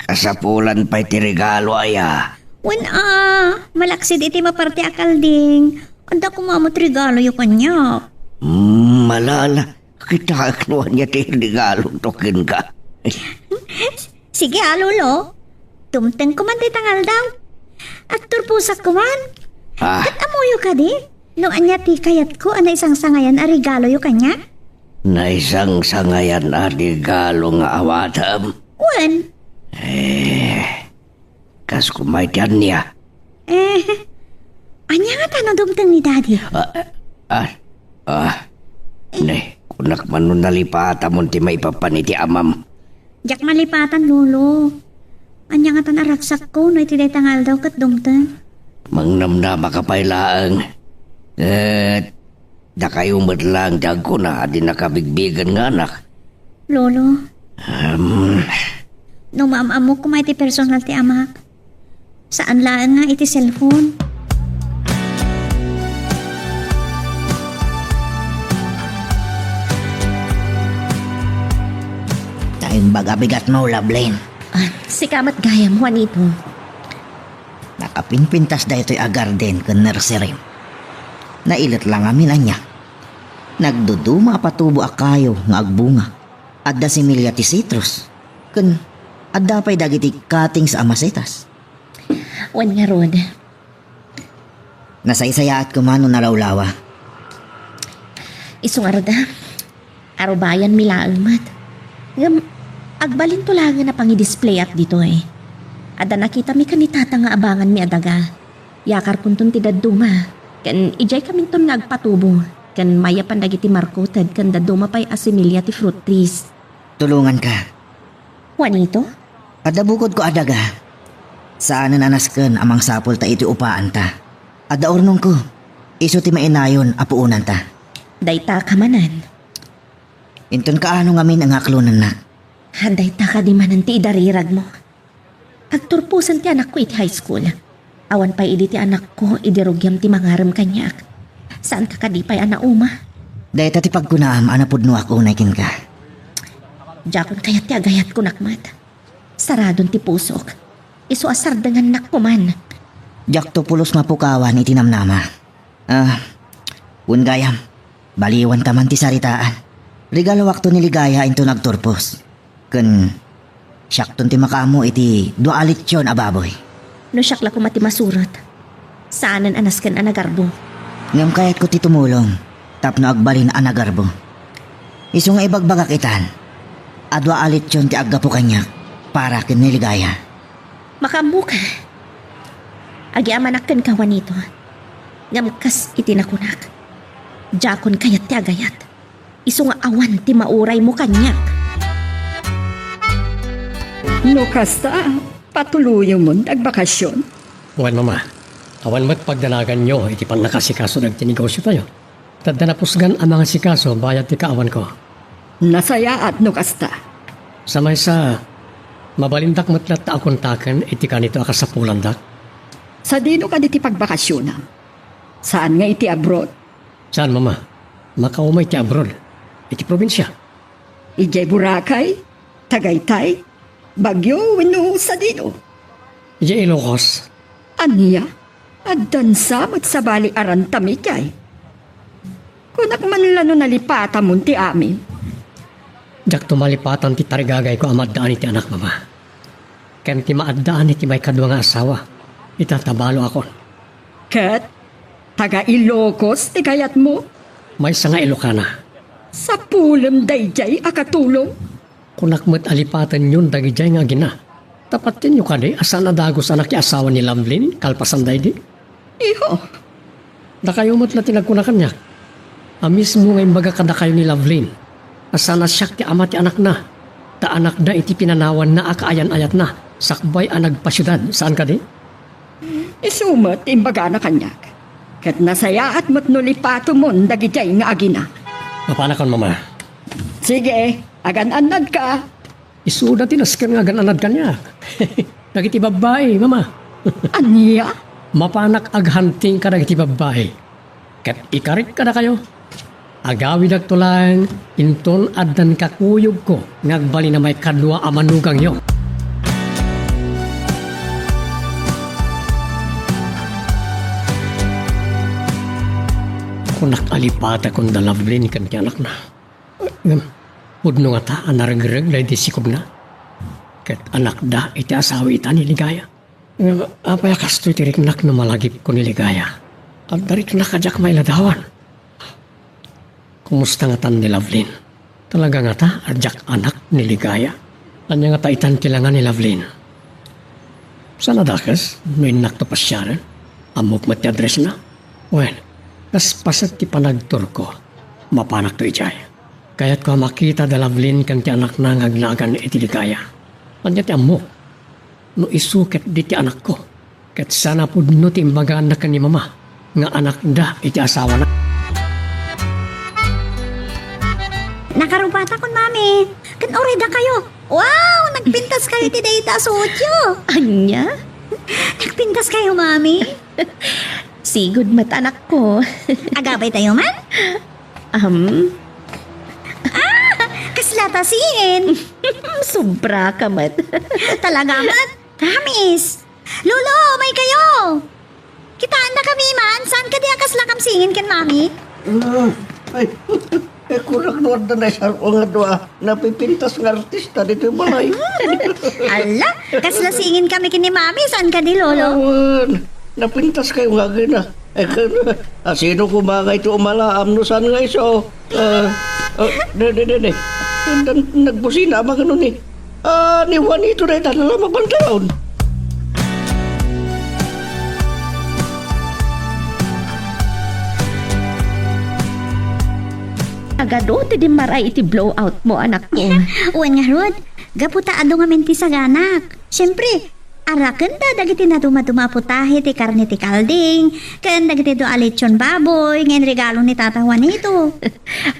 kasapulan pay ti regalo aya. Wen a, malaksid iti maparti a kalding. Adda koma met regaloyo kaniak. Mm, malala, kitaek no ania ti regalo to kenka. Sige a, Lolo. Dumteng koman dayta nga aldaw. Agturposak koman. Ah. Ket ammoyo kadi no ania ti kayatko a naisangsangayan a regaloyo kaniak? Naisangsangayan a regalo nga awatem? Wen. Eh, kas kumay ti ania? Eh, ania ngata no dumteng ni Daddy? Ah, ah, ah, ne, kunak man no nalipatamon ti maipapan iti amam. Diak malipatan, Lolo. Ania ngatan a ragsakko no iti dayta nga aldaw ket dumteng? Mangnamnamaka pay laeng. Ket dakayo met laeng ti agkuna a di nakabigbigen nga anak. Lolo. Em. No maam-ammok koma iti personal ti amak. Saan laeng nga iti cellphone. Naimbag a bigatmo, Lovelyn. Ah, sika met gayam, Juanito. Nakapinpintas daytoy a garden ken nursery. Nailet la ngamin ania. Nagduduma a patubo a kayo nga agbunga. Adda similya ti citrus. Ken adda pay dagiti cuttings a masetas. Wen ngarud. Nasaysayaat koma no nalawlawa. Isu ngarud, ah. Arubayanmi laeng met. Ngem, agbalinto laengen a pangidisplayak ditoy. Adda nakitami ken ni Tata nga abanganmi a daga. Yakarkonton ti dadduma. Ken idiay kaminton nga agpatubo. Ken mayapan dagiti markuted ken dadduma pay a similya ti fruit trees. Tulonganka. Juanito? Adda bukodko a daga. Saanen a nasken a mangsapulta iti upaanta. Adda urnongko. Isu ti mainayon a puonanta. Dayta ka manen. Inton kaano ngamin nga aklonennak. Dayta kadi manen ti idariragmo. Agturposen ti anakko iti high school. Awan pay idi ti anakko idi rugiam ti mangarem kaniak. Saanka kadi pay a nauma? Dayta ti pagkunaam a napudnoak unay kenka. Diakon kayat ti agayat, kunak met. Saradon ti pusok. Isu a sardengannak koman. Diakto pulos mapukawan iti namnama. Ah, wen gayam, baliwanta man ti saritaan. Regaluakto ni Ligaya inton agturpos. Ken siakton ti makaammo iti dua a litson a baboy. No siak la koma ti masurot, saanen a nasken a nagarbo. Ngem kayatko ti tumulong tapno agbalin a nagarbo. Isu nga ibagbagak itan, a dua a litson ti aggapu kaniak para ken ni Ligaya. Makaammoka. Agyamanak kenka, Juanito. Ngem kas iti nakunak, diakon kayat ti agayat. Isu nga awan ti mauraymo kaniak. No kasta, patuloyemon ti agbakasyon? Wen, Mama. Awan met pagdanaganyo iti pannakaasikaso dagiti negosiotayo. Ta adda napusgan a mangasikaso bayat ti kaawanko. Nasayaat no kasta. Sa maysa, mabalindak met latta a kontaken iti kanito a kasapulandak. Sadino kadi ti pagbakasionam? Saan nga iti abroad? Saan, Mama? Makauma iti abroad. Iti probinsia. Idiay Boracay? Tagaytay? Baguio wenno sadino? Idiay Ilocos. Ania? Addan sa met sabali a rantami idiay. Kunak man la no nalipatamon ti amin. Diakto malipatan ti tarigagayko a maaddaan iti anak, Mama. Ken ti maaddaan iti maikadua nga asawa, ita ta baloakon. Ket taga Ilocos ti kayatmo? Maysa nga Ilocana. Sapulem daydiay a katulong. Kunak met a lipatenyon dagidiay nga agina. Ta patienyo kadi a saan a dagus a nakiasawa ni Lovelyn kalpasan daydi? Iho. Dakayo met la ti nagkuna kaniak a mismo nga imbaga kadakayo ni Lovelyn a saan a siak ti ama ti anakna, ta anakda iti pinanawanna a kaayan-ayatna. Sakbay a nagpasiudad, saan kadi? Isu met ti imbagana kaniak. Ket nasayaat met no lipatemon dagidiay nga agina. Mapanakon, Mama. Sige, agan-annadka. Isuda ti nasken nga agan-annad kaniak. Dagiti babbai, Mama. Ania? Mapanak aghunting kadagiti babbai. Ket ikarik kadakayo. Agawidakto laeng inton addan kakuyogko nga agbalin a maikadua a manugangyo. Kunak a lipatakon da Lovelyn ken ti anakna. Ngem, pudno ngata a naregreg daydi sikogna. Ket anakda iti asawa ita ni Ligaya. Ngem, apay a kastoy ti riknak no malagipko ni Ligaya? Adda riknak a diak mailadawan. Kumusta ngatan ni Lovelyn? Talaga ngata a diak anak ni Ligaya? Ania ngata itan ti langa ni Lovelyn? Saan a dakes no innakto pasiaren? Ammok met ti addressna? Wen, kas paset ti panagturko, mapanakto idiay. Kayatko a makita da Lovelyn ken ti anakna nga agnagan iti Ligaya. Ania ti ammok? No isu ketdi ti anakko, ket saan a pudno ti imbagana ken ni Mama nga anakda iti asawana. Nakarubatakon, Mami. Ken uray dakayo. Wow! Nagpintaskayo iti dayta a suotyo. Ania? Nagpintaskayo, Mami. Sigud met, anakko. Agabaytayo man? Am. Ah! Kasla ta singin. Sobra ka met. Talaga met? Promise. Lolo, umaykayo. Kitaenda kami man. Saan kadi a kaslakam singin ken Mami? Ah, ay, ay, kunak no adda naisar-o nga dua. Napipintas nga artista ditoy balay. Ala, kasla singin kami ken ni Mami, saan kadi, Lolo? Awan, napintaskayo nga agina. Eh, kan, asino koma nga iti umalaam no saan nga isu? Ah, ah, de, de, de, de. Nag-, nagbusina, amangano ni, ah, ni Juanito dayta, nalamaban tayon. Agado ti dimmaray iti blowout mo, anakko. Wen ngarud, gapu ta adu ngamin ti saganak. Siempre, arakenda dagiti nadumaduma a putahe ti karne ti kalding, ken dagiti dua a lechon baboy nga inregalo ni Tata Juanito.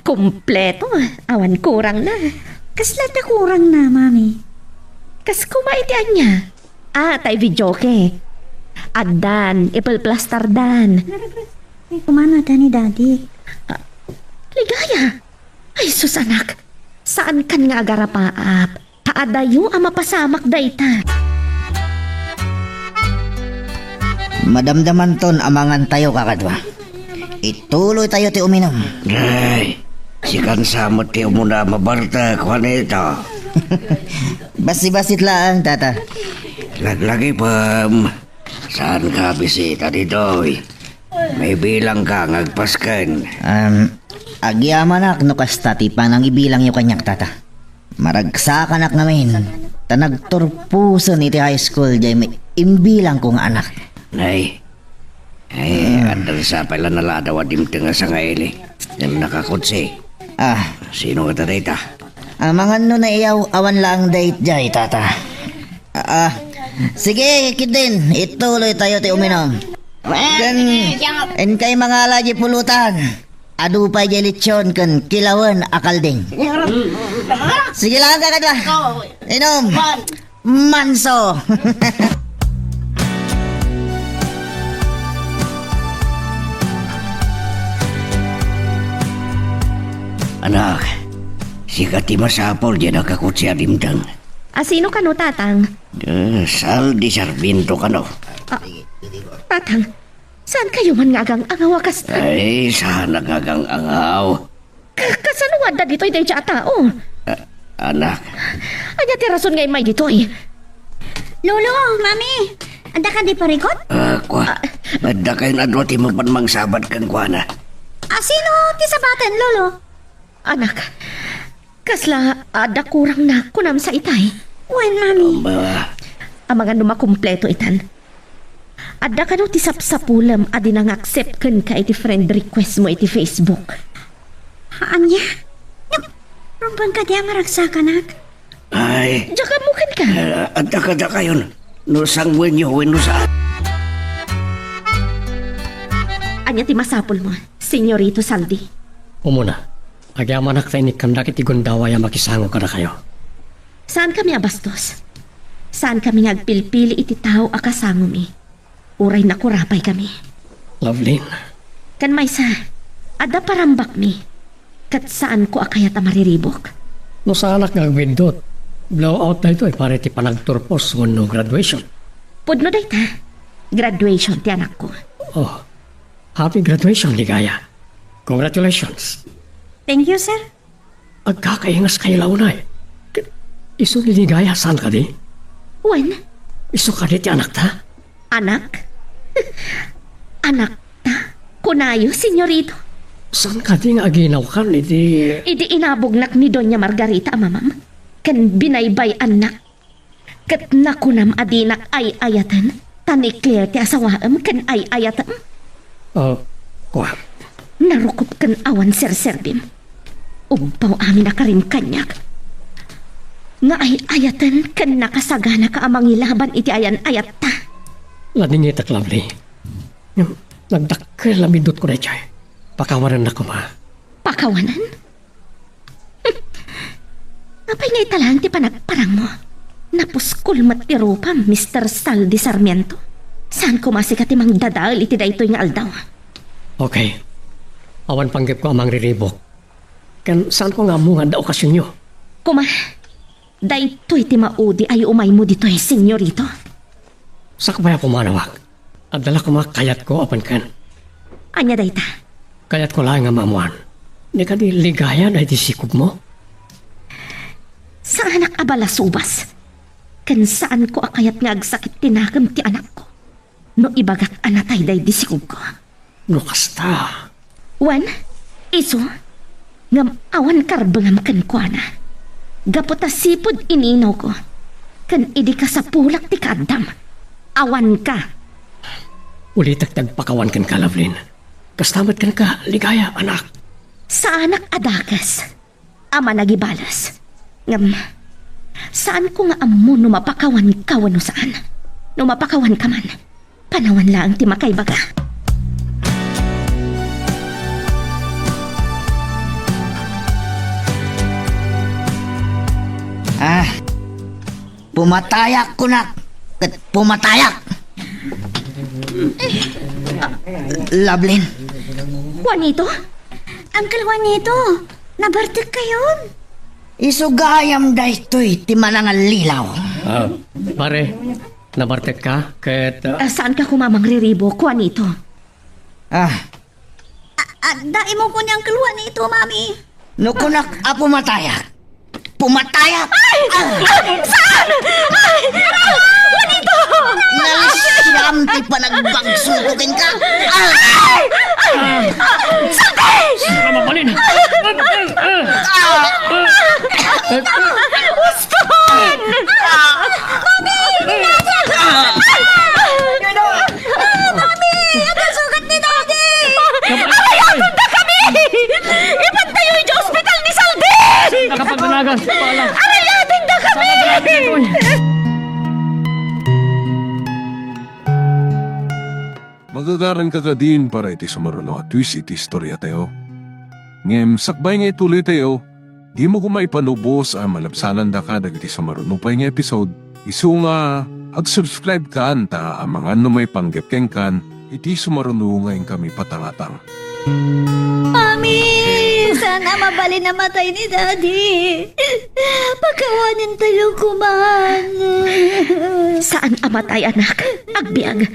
Kompleto, awan kurangna. Kasla adda kurangna, Mami? Kas koma iti ania? Ah, tay videoke. Addan, ipelplastardan. Ay, kumano adda ni Daddy? Ah, Ligaya! Ay, sus, anak! Saankan nga agarapaap. Ta adayo a mapasamak dayta. Madamdamanton a mangantayo, kakadua. Ituloytayo ti uminum. Ay, sikan sa met ti umuna a mabartek, Juanito. Basi-basit laeng, Tata. Laglagipem. Saanka a bisita ditoy? Maibilangka nga agpasken. Um, agyamanak no kasta ti panangibilangyo kaniak, Tata. Maragsakanak ngamin, ta nagturpusen iti high school diay imbilangko nga anak. Nay, ay, adda sa pay la naladaw a dimteng a sangaili. Ngem nakakutsi. Ah. Sino ngata dayta? Amangan no naiyaw, awan laeng daydiay, Tata. Ah, ah. Sige, Kidin, ituloytayo ti uminum. Ken, inkay mangala diay pulutan. Adu pay diay lechon ken kilawen a kalding. Sige lang, kakadua. Inum. Manso. Anak, sika ti masapul diay nakakutsi a dimteng. A sino kano, Tatang? Eh, Sal di Sarmiento kano. Ah, Tatang, saankayo man nga agang-angaw a kasta? Ay, saanak nga agang-angaw. Ka-, kasano nga adda ditoy daydiay a tao? Ah, anak. Ania ti rason nga immay ditoy? Lolo, Mami, adda kadi parikut? Ah, kua. Ah. Adda kayon a dua ti mapan mangsabat kenkuana. A sino ti sabaten, Lolo? Anak, kasla adda kurangna, kunam sa itay? Wen, Mami. Aba. Amangan no makumpleto itan. Adda kano ti sapsapulem a di nang-accept kenka iti friend request mo iti Facebook? Ania? Ngem, rumbeng kadi a maragsakanak? Ay. Diak ammo kenka. Eh, adda kadakayon. No sanguenyo wenno saan. Ania ti masapulmo, Senyorito Saldi? Umuna, agyamanak ta inikkan dagiti gundaway a makisango kadakayo. Saankami a bastos. Saankami nga agpilpili iti tao a kasangomi. Uray nakurapay kami. Lovelyn. Ken maysa, adda parambakmi, ket saanko a kayat a mariribuk. No saanak nga agbiddut, blowout daytoy para iti panagturpos wenno graduation. Pudno dayta, graduation ti anakko. Oh, happy graduation, Ligaya. Congratulations. Thank you, sir. Agkakaingaskayo la unay. Isu ni Ligaya, saan kadi? Wen? Isu kadi ti anakta? Anak? Anakta? Kunayo, senyorito? Saan kadi nga aginawkan idi... Idi inabognak ni Doña Margarita a mamam, ken binaybay-annak. Ket nakunam a dinak ay-ayaten, ta ni Claire ti asawaem ken ay-ayatem. Ah, kua. Narukop ken awan serserbim. Ubbaw amin a karim kaniak. Nga ay-ayaten ken nakasaganaka a mangilaban iti ayan-ayatta. Ladingitak, Lovely. Ngem, nagdakkel a biddutko daytoy. Pakawanennak koma. Pakawanen? Apay nga ita laeng ti panagparangmo? Napuskol met ti rupam, Mister Saldi Sarmiento. Saan koma sika ti mangdadael iti daytoy nga aldaw? Okay. Awan panggepko a mangriribuk. Ken saanko nga ammo nga adda okasionyo. Kuma, daytoy ti maudi a iumaymo ditoy, senyorito. Sakbay a pumanawak. Adda la koma kayatko a pangken. Ania dayta? Kayatko laeng nga maammoan. Ni kadi Ligaya daydi sikogmo? Saanak a balasubas. Ken saanko a kayat nga agsakit ti nakem ti anakko no ibagak a natay daydi sikogko. No kasta, Wen, isu, ngem awan karbengam kenkuana. Gapu ta sipud ininawko, ken idi kasapulak ti kaaddam, awanka. Ulitek ti agpakawan kenka, Lovelyn. Kasta met kenka, Ligaya, anak. Saanak a dakes a managibales. Ngem, saanko nga ammo no mapakawanka wenno saan. No mapakawanka man, panawan laeng ti makaibaga. Ah, pumatayak, kunak, ket pumatayak. Lovelyn. Juanito? Uncle Juanito, nabartekkayon? Isu gayam daytoy ti manangallilaw. Ah, pare, nabartekka ket, ah, Ah, saanka koma mangriribuk, Juanito? Ah. A-, adda immok ni Uncle Juanito, Mami. No kunak a pumatayak, pumatayak! Ay! Ah! Ay! Saan? Ay! Ah! Juanito! Nalisiam ti panagbagsomo kenka! Ah! Ay! Ay! Sante! Saan ka mabalin? Ah! Ah! Ah! Uston! Mami! Mami! Ito sugat ni Daddy! Aray, atinda kami! Ipantayo iti ospital ni Saldi! Nakapagdanagan sa pala. Aray, atinda kami! Magagaranka kadin para iti sumaruno a twist iti istoriatayo. Ngem sakbay nga ituloytayo, dimo koma ipanubos a malabsanandaka dagiti sumaruno pay nga episode. Isu nga, ag-subscribe kan ta amangan no maipanggep kenkan iti sumaruno nga inkami patangatang. Mami, saan a mabalin a matay ni Daddy? Pakawanentayo koman. Saan a matay, anak. Agbiag.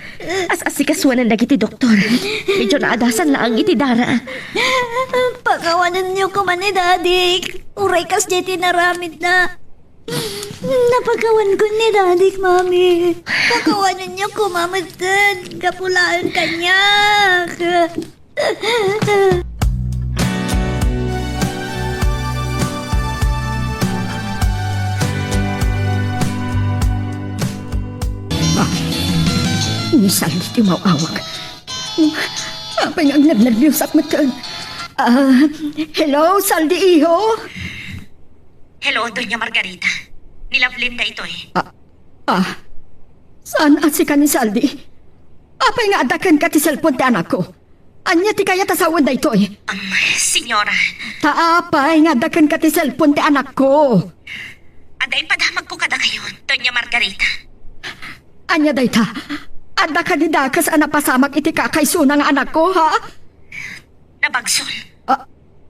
As-asikasuanan dagiti doktor. Medyo naadasan laeng iti dara. Pakawanenyo koman ni Daddy. Uray kasdiay ti inaramidna. Napakawanko ni Daddy, Mami. Pakawanenyo koma metten. Gapu laeng kaniak. Ah, ni Saldi ti umaw-awag. Apay nga agnernerbios ak metten. Ah, hello, Saldi, iho? Hello, Doña Margarita. Ni Lovelyn daytoy. Ah, ah, saan a sika ni Saldi? Apay nga adda kenka ti cellphone ti anakko? Ania ti kayat a sawen daytoy? Am, senyora. Ta apay nga adda kenka ti cellphone ti anakko? Adda impadamagko kadakayo, Doña Margarita. Ania dayta? Adda kadi dakes a napasamak iti kakaisuna nga anakko, ha? Nabagsol. Ah,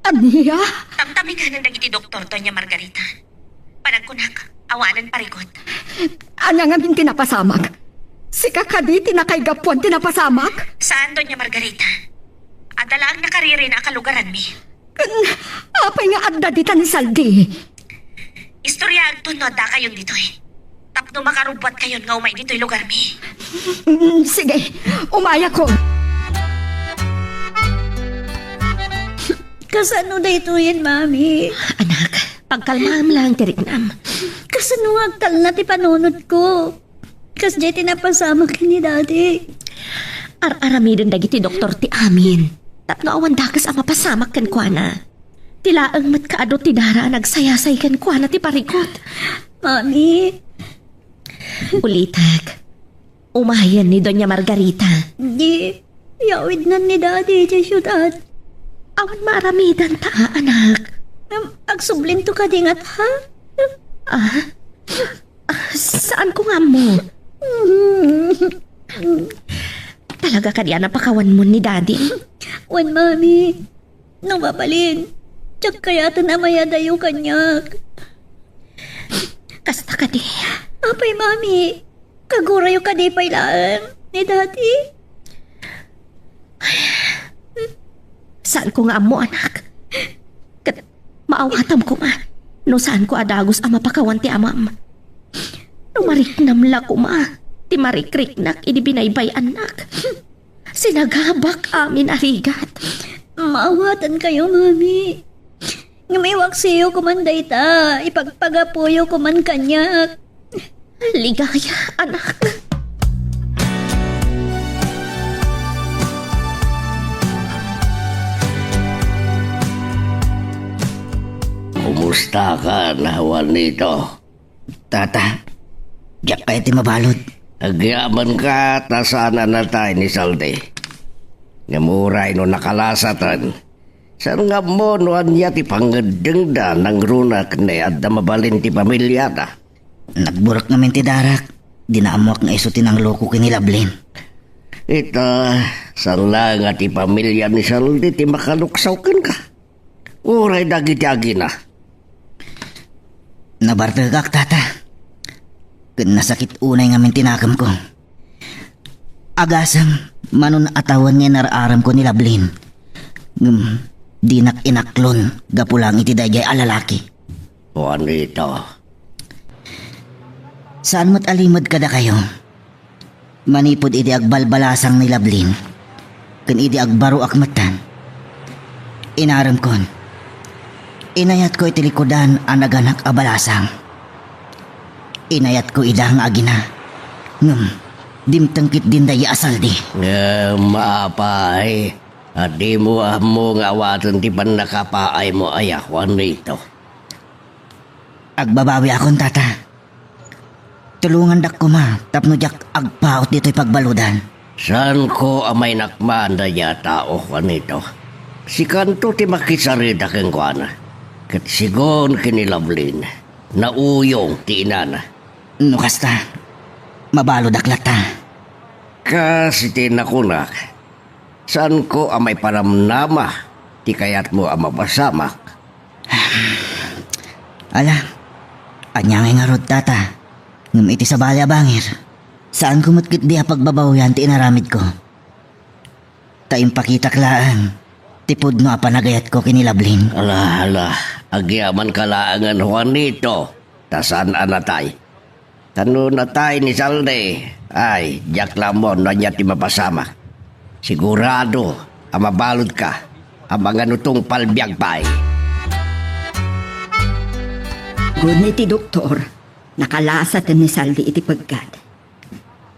ania? Tamtaminganan dagiti doktor, Doña Margarita. Panagkunak, awanen parikut. Ania ngamin ti napasamak? Sika kadi ti nakaigapuan ti napasamak? Saan, Doña Margarita. Adda laeng nakaririna a kalugaranmi. Ken, apay nga adda dita ni Saldi? Istoriaenton no addakayon ditoy. Tapno makarubbuatkayon nga umay ditoy lugarmi. Mm, sige, umayakon. Kasano daytoyen, Mami? Anak, pagkalmaem lang ti riknam. Kasano nga agtalna ti panunotko? Kasdiay ti napasamak ken ni Daddy. Ar-aramiden dagiti doktor ti amin. Tapno awan dakes a mapasamak kenkuana. Ti laeng met kaadu ti dara a nagsayasay kenkuana ti parikut. Mami. Ulitek, umayen ni Doña Margarita. Di, yawidnan ni Daddy idiay siudad. Awan maaramidanta, anak. Ngem, agsublinto kadi ngata? Ah? Ah, saanko nga ammo. Talaga kadi a napakawanmo ni Daddy? Wen, Mami. No mabalin, diak kayaten a mayadayo kaniak. Kasta kadi. Apay, Mami, kagurayo kadi pay laeng ni Daddy? Saanko nga ammo, anak. Ket maawatam koma no saanko a dagus a mapakawan ti amam. No mariknam la koma ti marikriknak idi binaybay-annak. Sinagabak amin a rigat. Maawatankayo, Mami. Ngem iwaksiyo koman dayta, ipagpagapuyo koman kaniak. Ligaya, anak. Kumusta ka, Juanito? Tata, diak kayat ti mabalud. Agyamanak ta saan a natay ni Saldi. Ngem uray no nakalasaten, saan nga ammo no ania ti pangngeddengda nangruna ken ni adda mabalin ti pamiliada. Nagburek ngamin ti darak. Dina ammoak nga isu ti nangloko ken ni Lovelyn. Ita, saan la nga ti pamilya ni Saldi ti makaluksaw kenka. Uray dagiti agina. Nabartekak, Tata. Ken nasakit unay ngamin ti nakemko. Agasem, mano a tawen nga inar-aramko ni Lovelyn. Ngem, dinak inaklon gapu laeng iti daydiay a lalaki. Juanito. Saan met a limed kadakayo. Manipud idi agbalbalasang ni Lovelyn, ken idi agbaroak metten, inaremkon, inayatko iti likudan a naganak a balasang. Inayatko ida nga agina, ngem dimteng ketdin daydi a Saldi. Ngem apay, a dimo ammo nga awaten ti pannakapaaymo aya, Juanito? Agbabawiakon, Tata. Tulongandak koma tapno diak agpaut ditoy pagbaludan. Saanko a mainakman daydiay a tao, Juanito. Sikanto ti makisarita kenkuana. Ket sigun ken ni Lovelyn, nauyong ti inana. No kasta, mabaludak latta. Kas iti nakunak, saanko a maipanamnama ti kayatmo a mapasamak. Ala, ania ngay ngarud, Tata? Ngem iti sabali a bangir, saanko met ketdi a pagbabawian ti inaramidko. Ta impakitak laeng ti pudno a panagayatko ken ni Lovelyn. Ala, ala, agyamanka laengen, Juanito, ta saan a natay. Ta no natay ni Saldi, ay, diak la ammo no ania ti mapasamak. Sigurado a mabaludka a mangano tungpal biag pay. Guni ti doktor, nakalasaten ni Saldi iti peggad.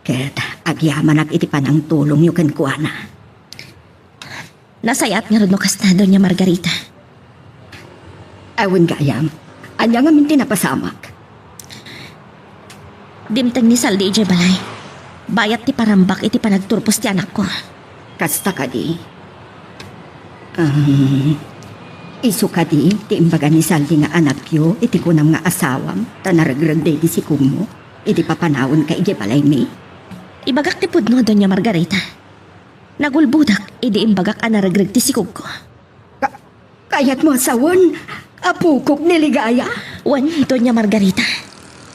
Ket agyamanak iti panangtulongyo kenkuana. Nasayaat ngarud no kasta, Doña Margarita. Awan gayam. Ania ngamin ti napasamak? Dimteng ni Saldi idiay balay. Bayat ti parambak iti panagturpos ti anakko. Kasta kadi? Um, isu kadi ti imbaga ni Saldi nga anakyo iti kunam nga asawam ta naregreg daydi sikugmo idi papanawenka idiay balaymi? Ibagak ti pudno, Doña Margarita. Nagulbodak idi imbagak a naregreg ti sikugko. Ka-, kayatmo a sawen, apokok ni Ligaya? Wen, Doña Margarita.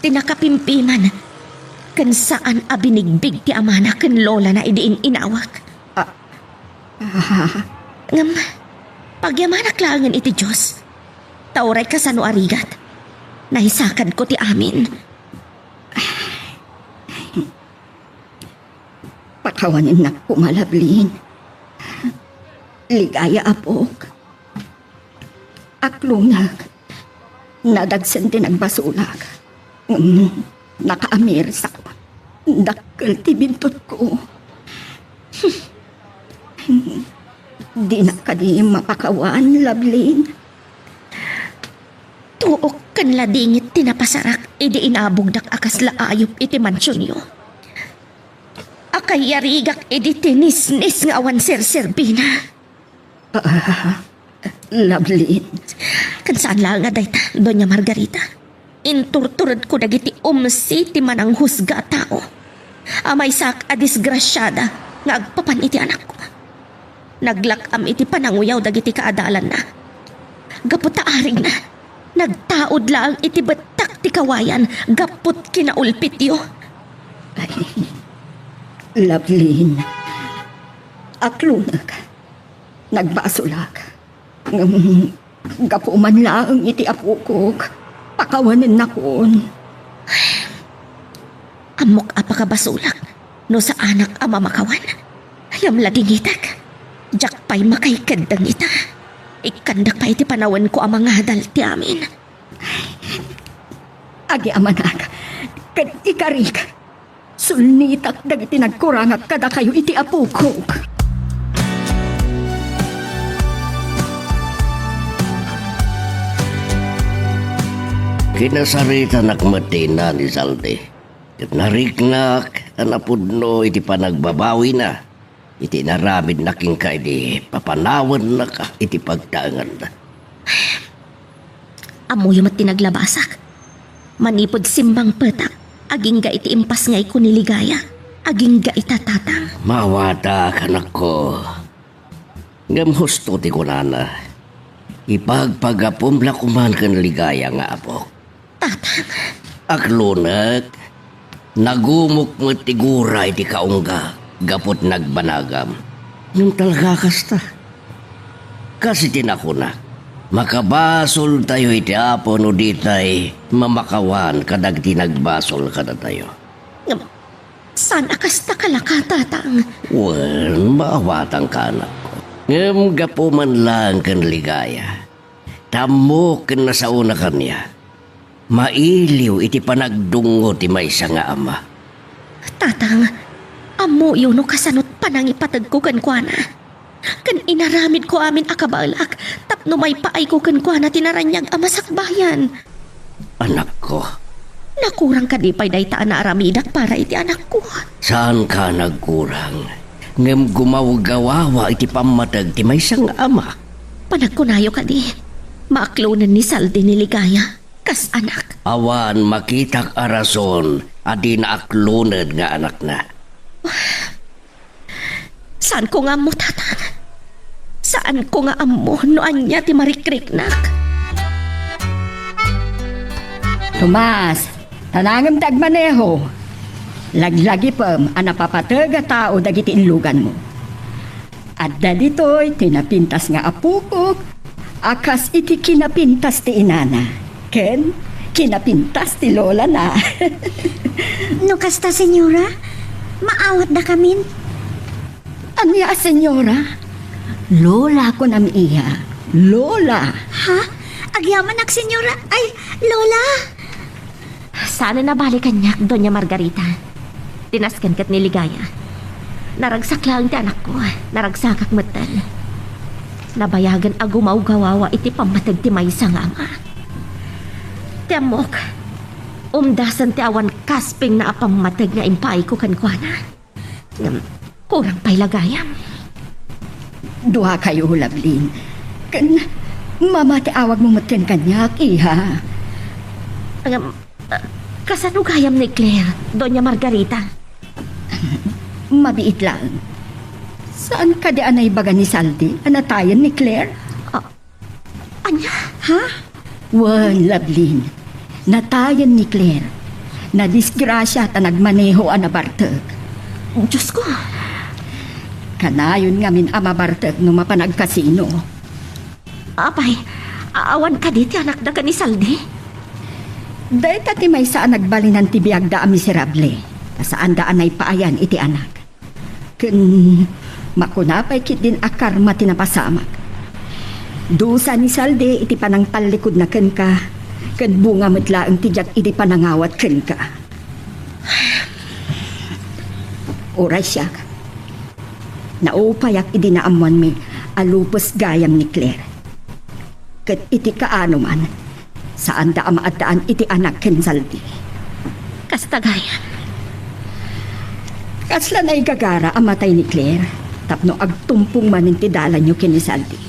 Ti nakapimpiman, ken saan a binigbig ti amana ken lolana idi in-inawak. Ah. Ah. Ngem, pagyamanak laengen iti Dios. Ta uray kasano a rigat, naisakadko ti amin. Pakawanennak koma, Lovelyn. Ligaya, apok. Aklonek. Nadagsen ti nagbasolak. Ngem nakaamirsak. Dakkel ti bintutko. Dinak kadi mapakawan, Lovelyn? Tuok ken ladingit ti napasarak idi inabogdak a kasla ayup iti mansionyo. Akayyarigak idi ti nisnis nga awan serserbina. Ah, Lovelyn. Ken saan laeng a dayta, Doña Margarita. Inturturedko dagiti umsi ti mananghusga a tao a maysaak a disgrasiada nga agpapan iti anakko. Naglak-am iti pananguyaw dagiti kaadalanna. Gapu ta arigna, nagtaud laeng iti bettak ti kawayan gapu ti kinaulpityo. Ay, Lovelyn, aklonek. Nagbasolak. Ngem gapu man laeng iti apokok, pakawanennakon. Ammok a pakabasolak no saanak a mamakawan. Ngem ladingitek, diak pay makaikeddeng ita. Ikkandak pay ti panawenko a mangadal ti amin. Agyamanak ket ikarik. Sulnitak dagiti nagkurangak kadakayo iti apokok. Kinasaritanak met ti ina ni Saldi, ket nariknak a napudno iti panagbabawina iti inaramidna kenka idi papanawennaka iti pagtaenganna. Ammoyo met ti naglabasak. Manipud simmangpetak, agingga iti impasngayko ni Ligaya, agingga ita, Tatang. Maawatak, anakko. Ngem husto ti kunana, ipagpagapum la koman ken Ligaya nga apok. Tatang. Aklonek, nagumok met ti gura iti kaungga gapu ti nagbanagam. Ngem talaga kasta. Kas iti nakuna, makabasoltayo iti Apo no ditay mamakawan kadagiti nagbasol kadatayo. Ngem, saan a kasta kalaka, Tatang? Wen, maawatanka, anakko. Ngem gapu man laeng ken Ligaya, ta ammok ken nasaona kaniak, mailiw iti panagdungngo ti maysa nga ama. Tatang, ammoyo no kasanot panangipategko kenkuana. Ken inaramidko amin a kabaelak tapno maipaayko kenkuana ti naraniag a masakbayan. Anakko. Nakurang kadi pay dayta a naaramidak para iti anakko? Saanka a nagkurang, ngem gumawgawawa iti pammateg ti maysa nga ama. Panagkunayo kadi, maaklonen ni Saldi ni Ligaya kas anak. Awan makitak a rason a di naakloned nga anakna. Saanko nga ammo, Tatang. Saanko nga ammo no ania ti marikriknak. Tomas, tanangem ti agmaneho. Laglagipem a napapateg a tao dagiti illuganmo. Adda ditoy ti napintas nga apokok a kas iti kinapintas ti inana ken kinapintas ti lolana. No kasta, senyora, maawatdakamin. Ania a senyora? Lola kunam iya. Lola. Ha? Agyamanak, senyora. Ay, Lola! Saan a nabali kaniak, Doña Margarita. Tinasken ket ni Ligaya. Naragsak laeng ti anakko, naragsakak metten. Nabayagen a gumawgawawa iti pammateg ti maysa nga ama. Ti ammok, umdasen ti awan aspingna a pammateg nga impaayko kenkuana. Ngem, kurang pay la gayam. Duakayo, Lovelyn. Ken mama ti awagmo met ken kaniak, iha. Ngem, ah, kasano gayam ni Claire, Doña Margarita? Mabiit laeng. Saan kadi a naibaga ni Saldi a natayen ni Claire? Ah, Ania? Ha? Wen, Lovelyn. Natayen ni Claire. Nadisgrasia ta nagmaneho a nabartek. Diosko! Kanayon ngamin a mabartek no mapan agkasino. Apay, a-, awan kadi ti anakda ken ni Saldi? Dayta ti maysa a nagbalinan ti biagda a miserable, ta saanda a naipaayan iti anak. Ken makuna pay ketdin a karma ti napasamak. Dusa ni Saldi iti panangtallikudna kenka, ken bunga met laeng ti diak idi panangawat kenka. Uray siak, naupayak idi naammoanmi a lupes gayam ni Claire. Ket iti kaano man, saanda a maaddaan iti anak ken Saldi. Kasta gayam. Kasla naigagara a matay ni Claire tapno agtumpong manen ti dalanyo ken ni Saldi.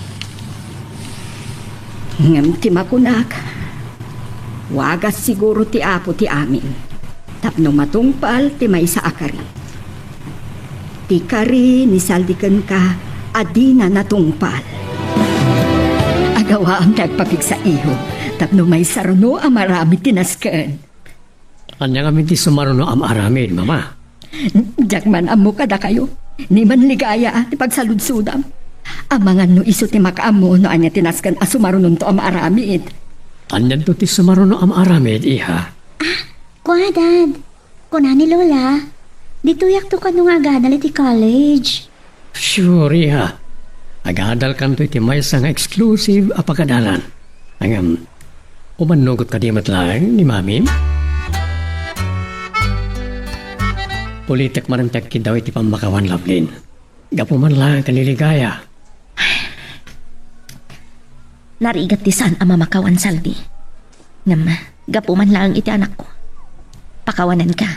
Ngem ti makunak, wagas siguro ti Apo ti amin tapno matungpal ti maysa a kari. Ti kari ni Saldi kenka a dina natungpal. Agawaam ti agpapigsa, iho, tapno maysaruno a maaramid ti nasken. Ania ngamin ti sumaruno a maaramid, Mama? Diak man ammo kadakayo. Ni man ligaya ti pagsaludsodam. Amangan no isu ti makaammo no ania ti nasken a sumarunonto a maaramid. Anianto ti sumaruno a maaramid, iha? Kua, Dad. Kuna ni Lola, ditoyakto kano nga agadal iti college. Sure, iha. Agadalkanto iti maysa nga exclusive a pagadalan. Ngem, umannugot kadi met laeng ni Mamim? Ulitek manen ti agkiddaw iti pammakawan, Lovelyn. Gapu man laeng ken ni Ligaya. Narigat ti saan a mamakawan, Saldi. Ngem, gapu man laeng iti anakko. Pakawananka.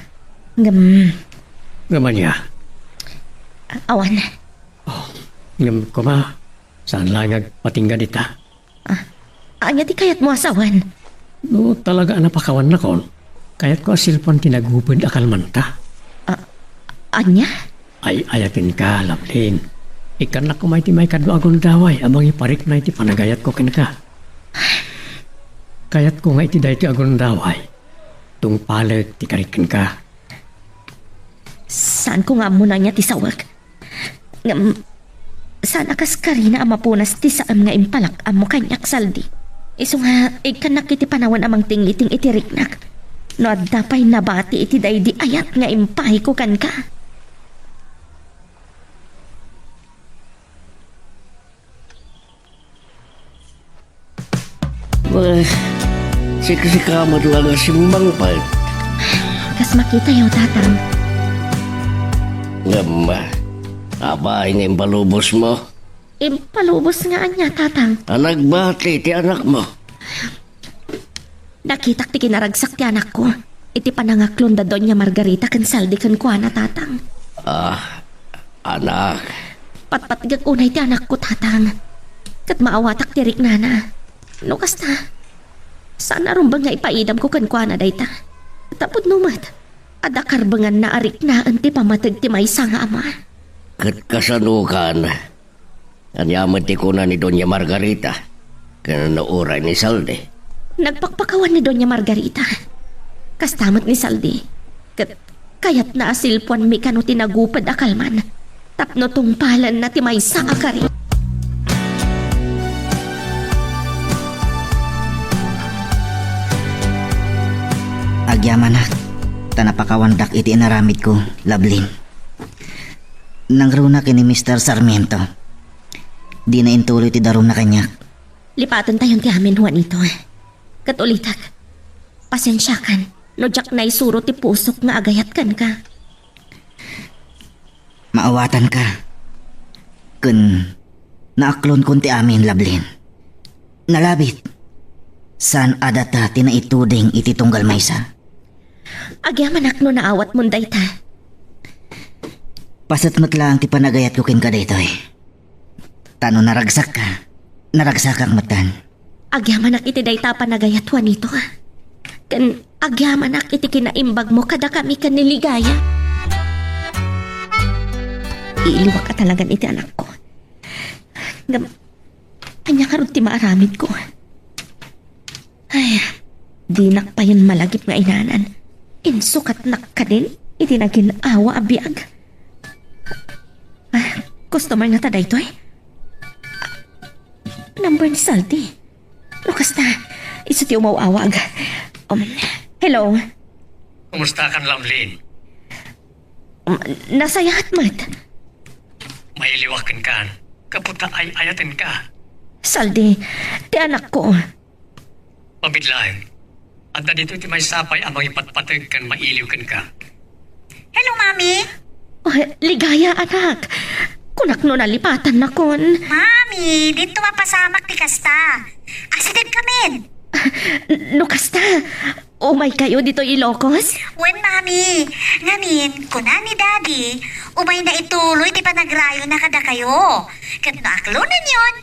Ngem, Ngem ania? Awan. Oh, ngem koma, saan laeng nga agpatingga dita? Ah, ania ti kayatmo a sawen? No talaga a napakawannakon, kayatko a silpuan ti naguped a kalmanta. Ah, ania? Ay-ayatenka, Lovelyn. Ikkannak koma iti maikadua a gundaway a mangiparikna iti panagayatko kenka. Kayatko nga iti daytoy a gundaway, tungpalek ti karik kenka. Saanko nga ammo no ania ti sawek. Ngem, saan a kas karina a mapunas ti saem nga impalak-ammo kaniak, Saldi. Isu nga, ikkannak iti panawen a mangtingiting iti riknak. No adda pay nabati iti daydi ayat nga impaayko kenka. Wen, siksika met la nga simmangpet. Kas makitayo, Tatang. Ngem, apay nga impalubosmo? Impalubos nga ania, Tatang? A nagbati ti anakmo. Nakitak ti kinaragsak ti anakko iti panangaklon da Doña Margarita ken Saldi kenkuana, Tatang. Ah, anak. Patpatgek unay ti anakko, Tatang. Ket maawatak ti riknana. No kasta, saan a rumbeng nga ipaidamko kenkuana dayta. Ta pudno met, adda karbenganna a riknaen ti pammateg ti maysa nga ama. Ket kasanokan? Ania met ti kuna ni Doña Margarita ken no uray ni Saldi? Nagpakpakawan ni Doña Margarita. Kasta met ni Saldi. Ket kayatna a silpuanmi kano ti naguped a kalman tapno tungpalenna ti maysa a kari. Agyamanak, ta napakawandak iti inaramidko, Lovelyn. Nangruna ken ni Mister Sarmiento. Dina intuloy ti darumna kaniak. Lipatentayon ti amin, Juanito. Ket ulitek, pasensiakan no diak naisuro ti pusok nga agayat kenka. Maawatanka. Ken naaklonkon ti amin, Lovelyn. Nalabit. Saan a data ti naituding iti tunggal maysa. Agyamanak no naawatmon dayta. Paset met laeng ti panagayatko kenka daytoy. Ta no naragsakka, naragsakak metten. Agyamanak iti dayta a panagayat, Juanito. Ken agyamanak iti kinaimbagmo kadakami ken ni Ligaya. Iiliwak a talagan iti anakko. Ngem, ania ngarud ti maaramidko? Ay, dinak payen malagip nga inanan. Insukatnak kadin iti nagin-awa a biag. Ah, customer ngata daytoy? Number ni Saldi. No kasta, isu ti umaw-awag. Um, hello? Kumustakan, Lamlin? Um, nasayaat met. Mailiwak kenkan. Gapu ta ay-ayatenka. Saldi, ti anakko. Pabidlaeng. Adda ditoy ti maysa pay a mangipatpateg ken mailiw kenka. Hello, Mami. Oh, Ligaya, anak. Kunak no nalipatannakon. Mami, dito mapasamak ti kasta. Asideg kamin. No kasta, umay kayo dito Ilocos? Wen, Mami. Ngamin, kuna ni Daddy, umay na ituloy ti panagrayo na kada kayo. Ket no aklonen yon,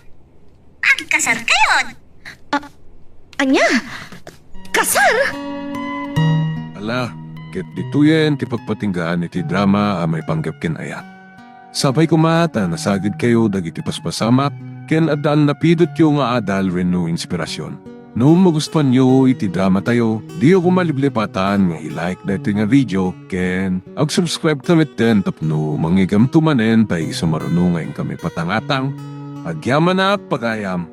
agkasar kayon. Ah, anya? Kasar? Ala, ket ditoyen ti pagpatinggaan iti drama a maipanggep ken ayat. Sapay koma ta nasagid kayo dagiti paspasamak ken addan napidotyo nga adal wenno inspirasyon. No magustuanyo iti drama tayo, diyo koma liplipatan nga i-like daytoy nga video ken ag-subscribe ta metten tapno mangigamto manen ta isu maruno nga inkami patangatang. Agyamanak pagayam.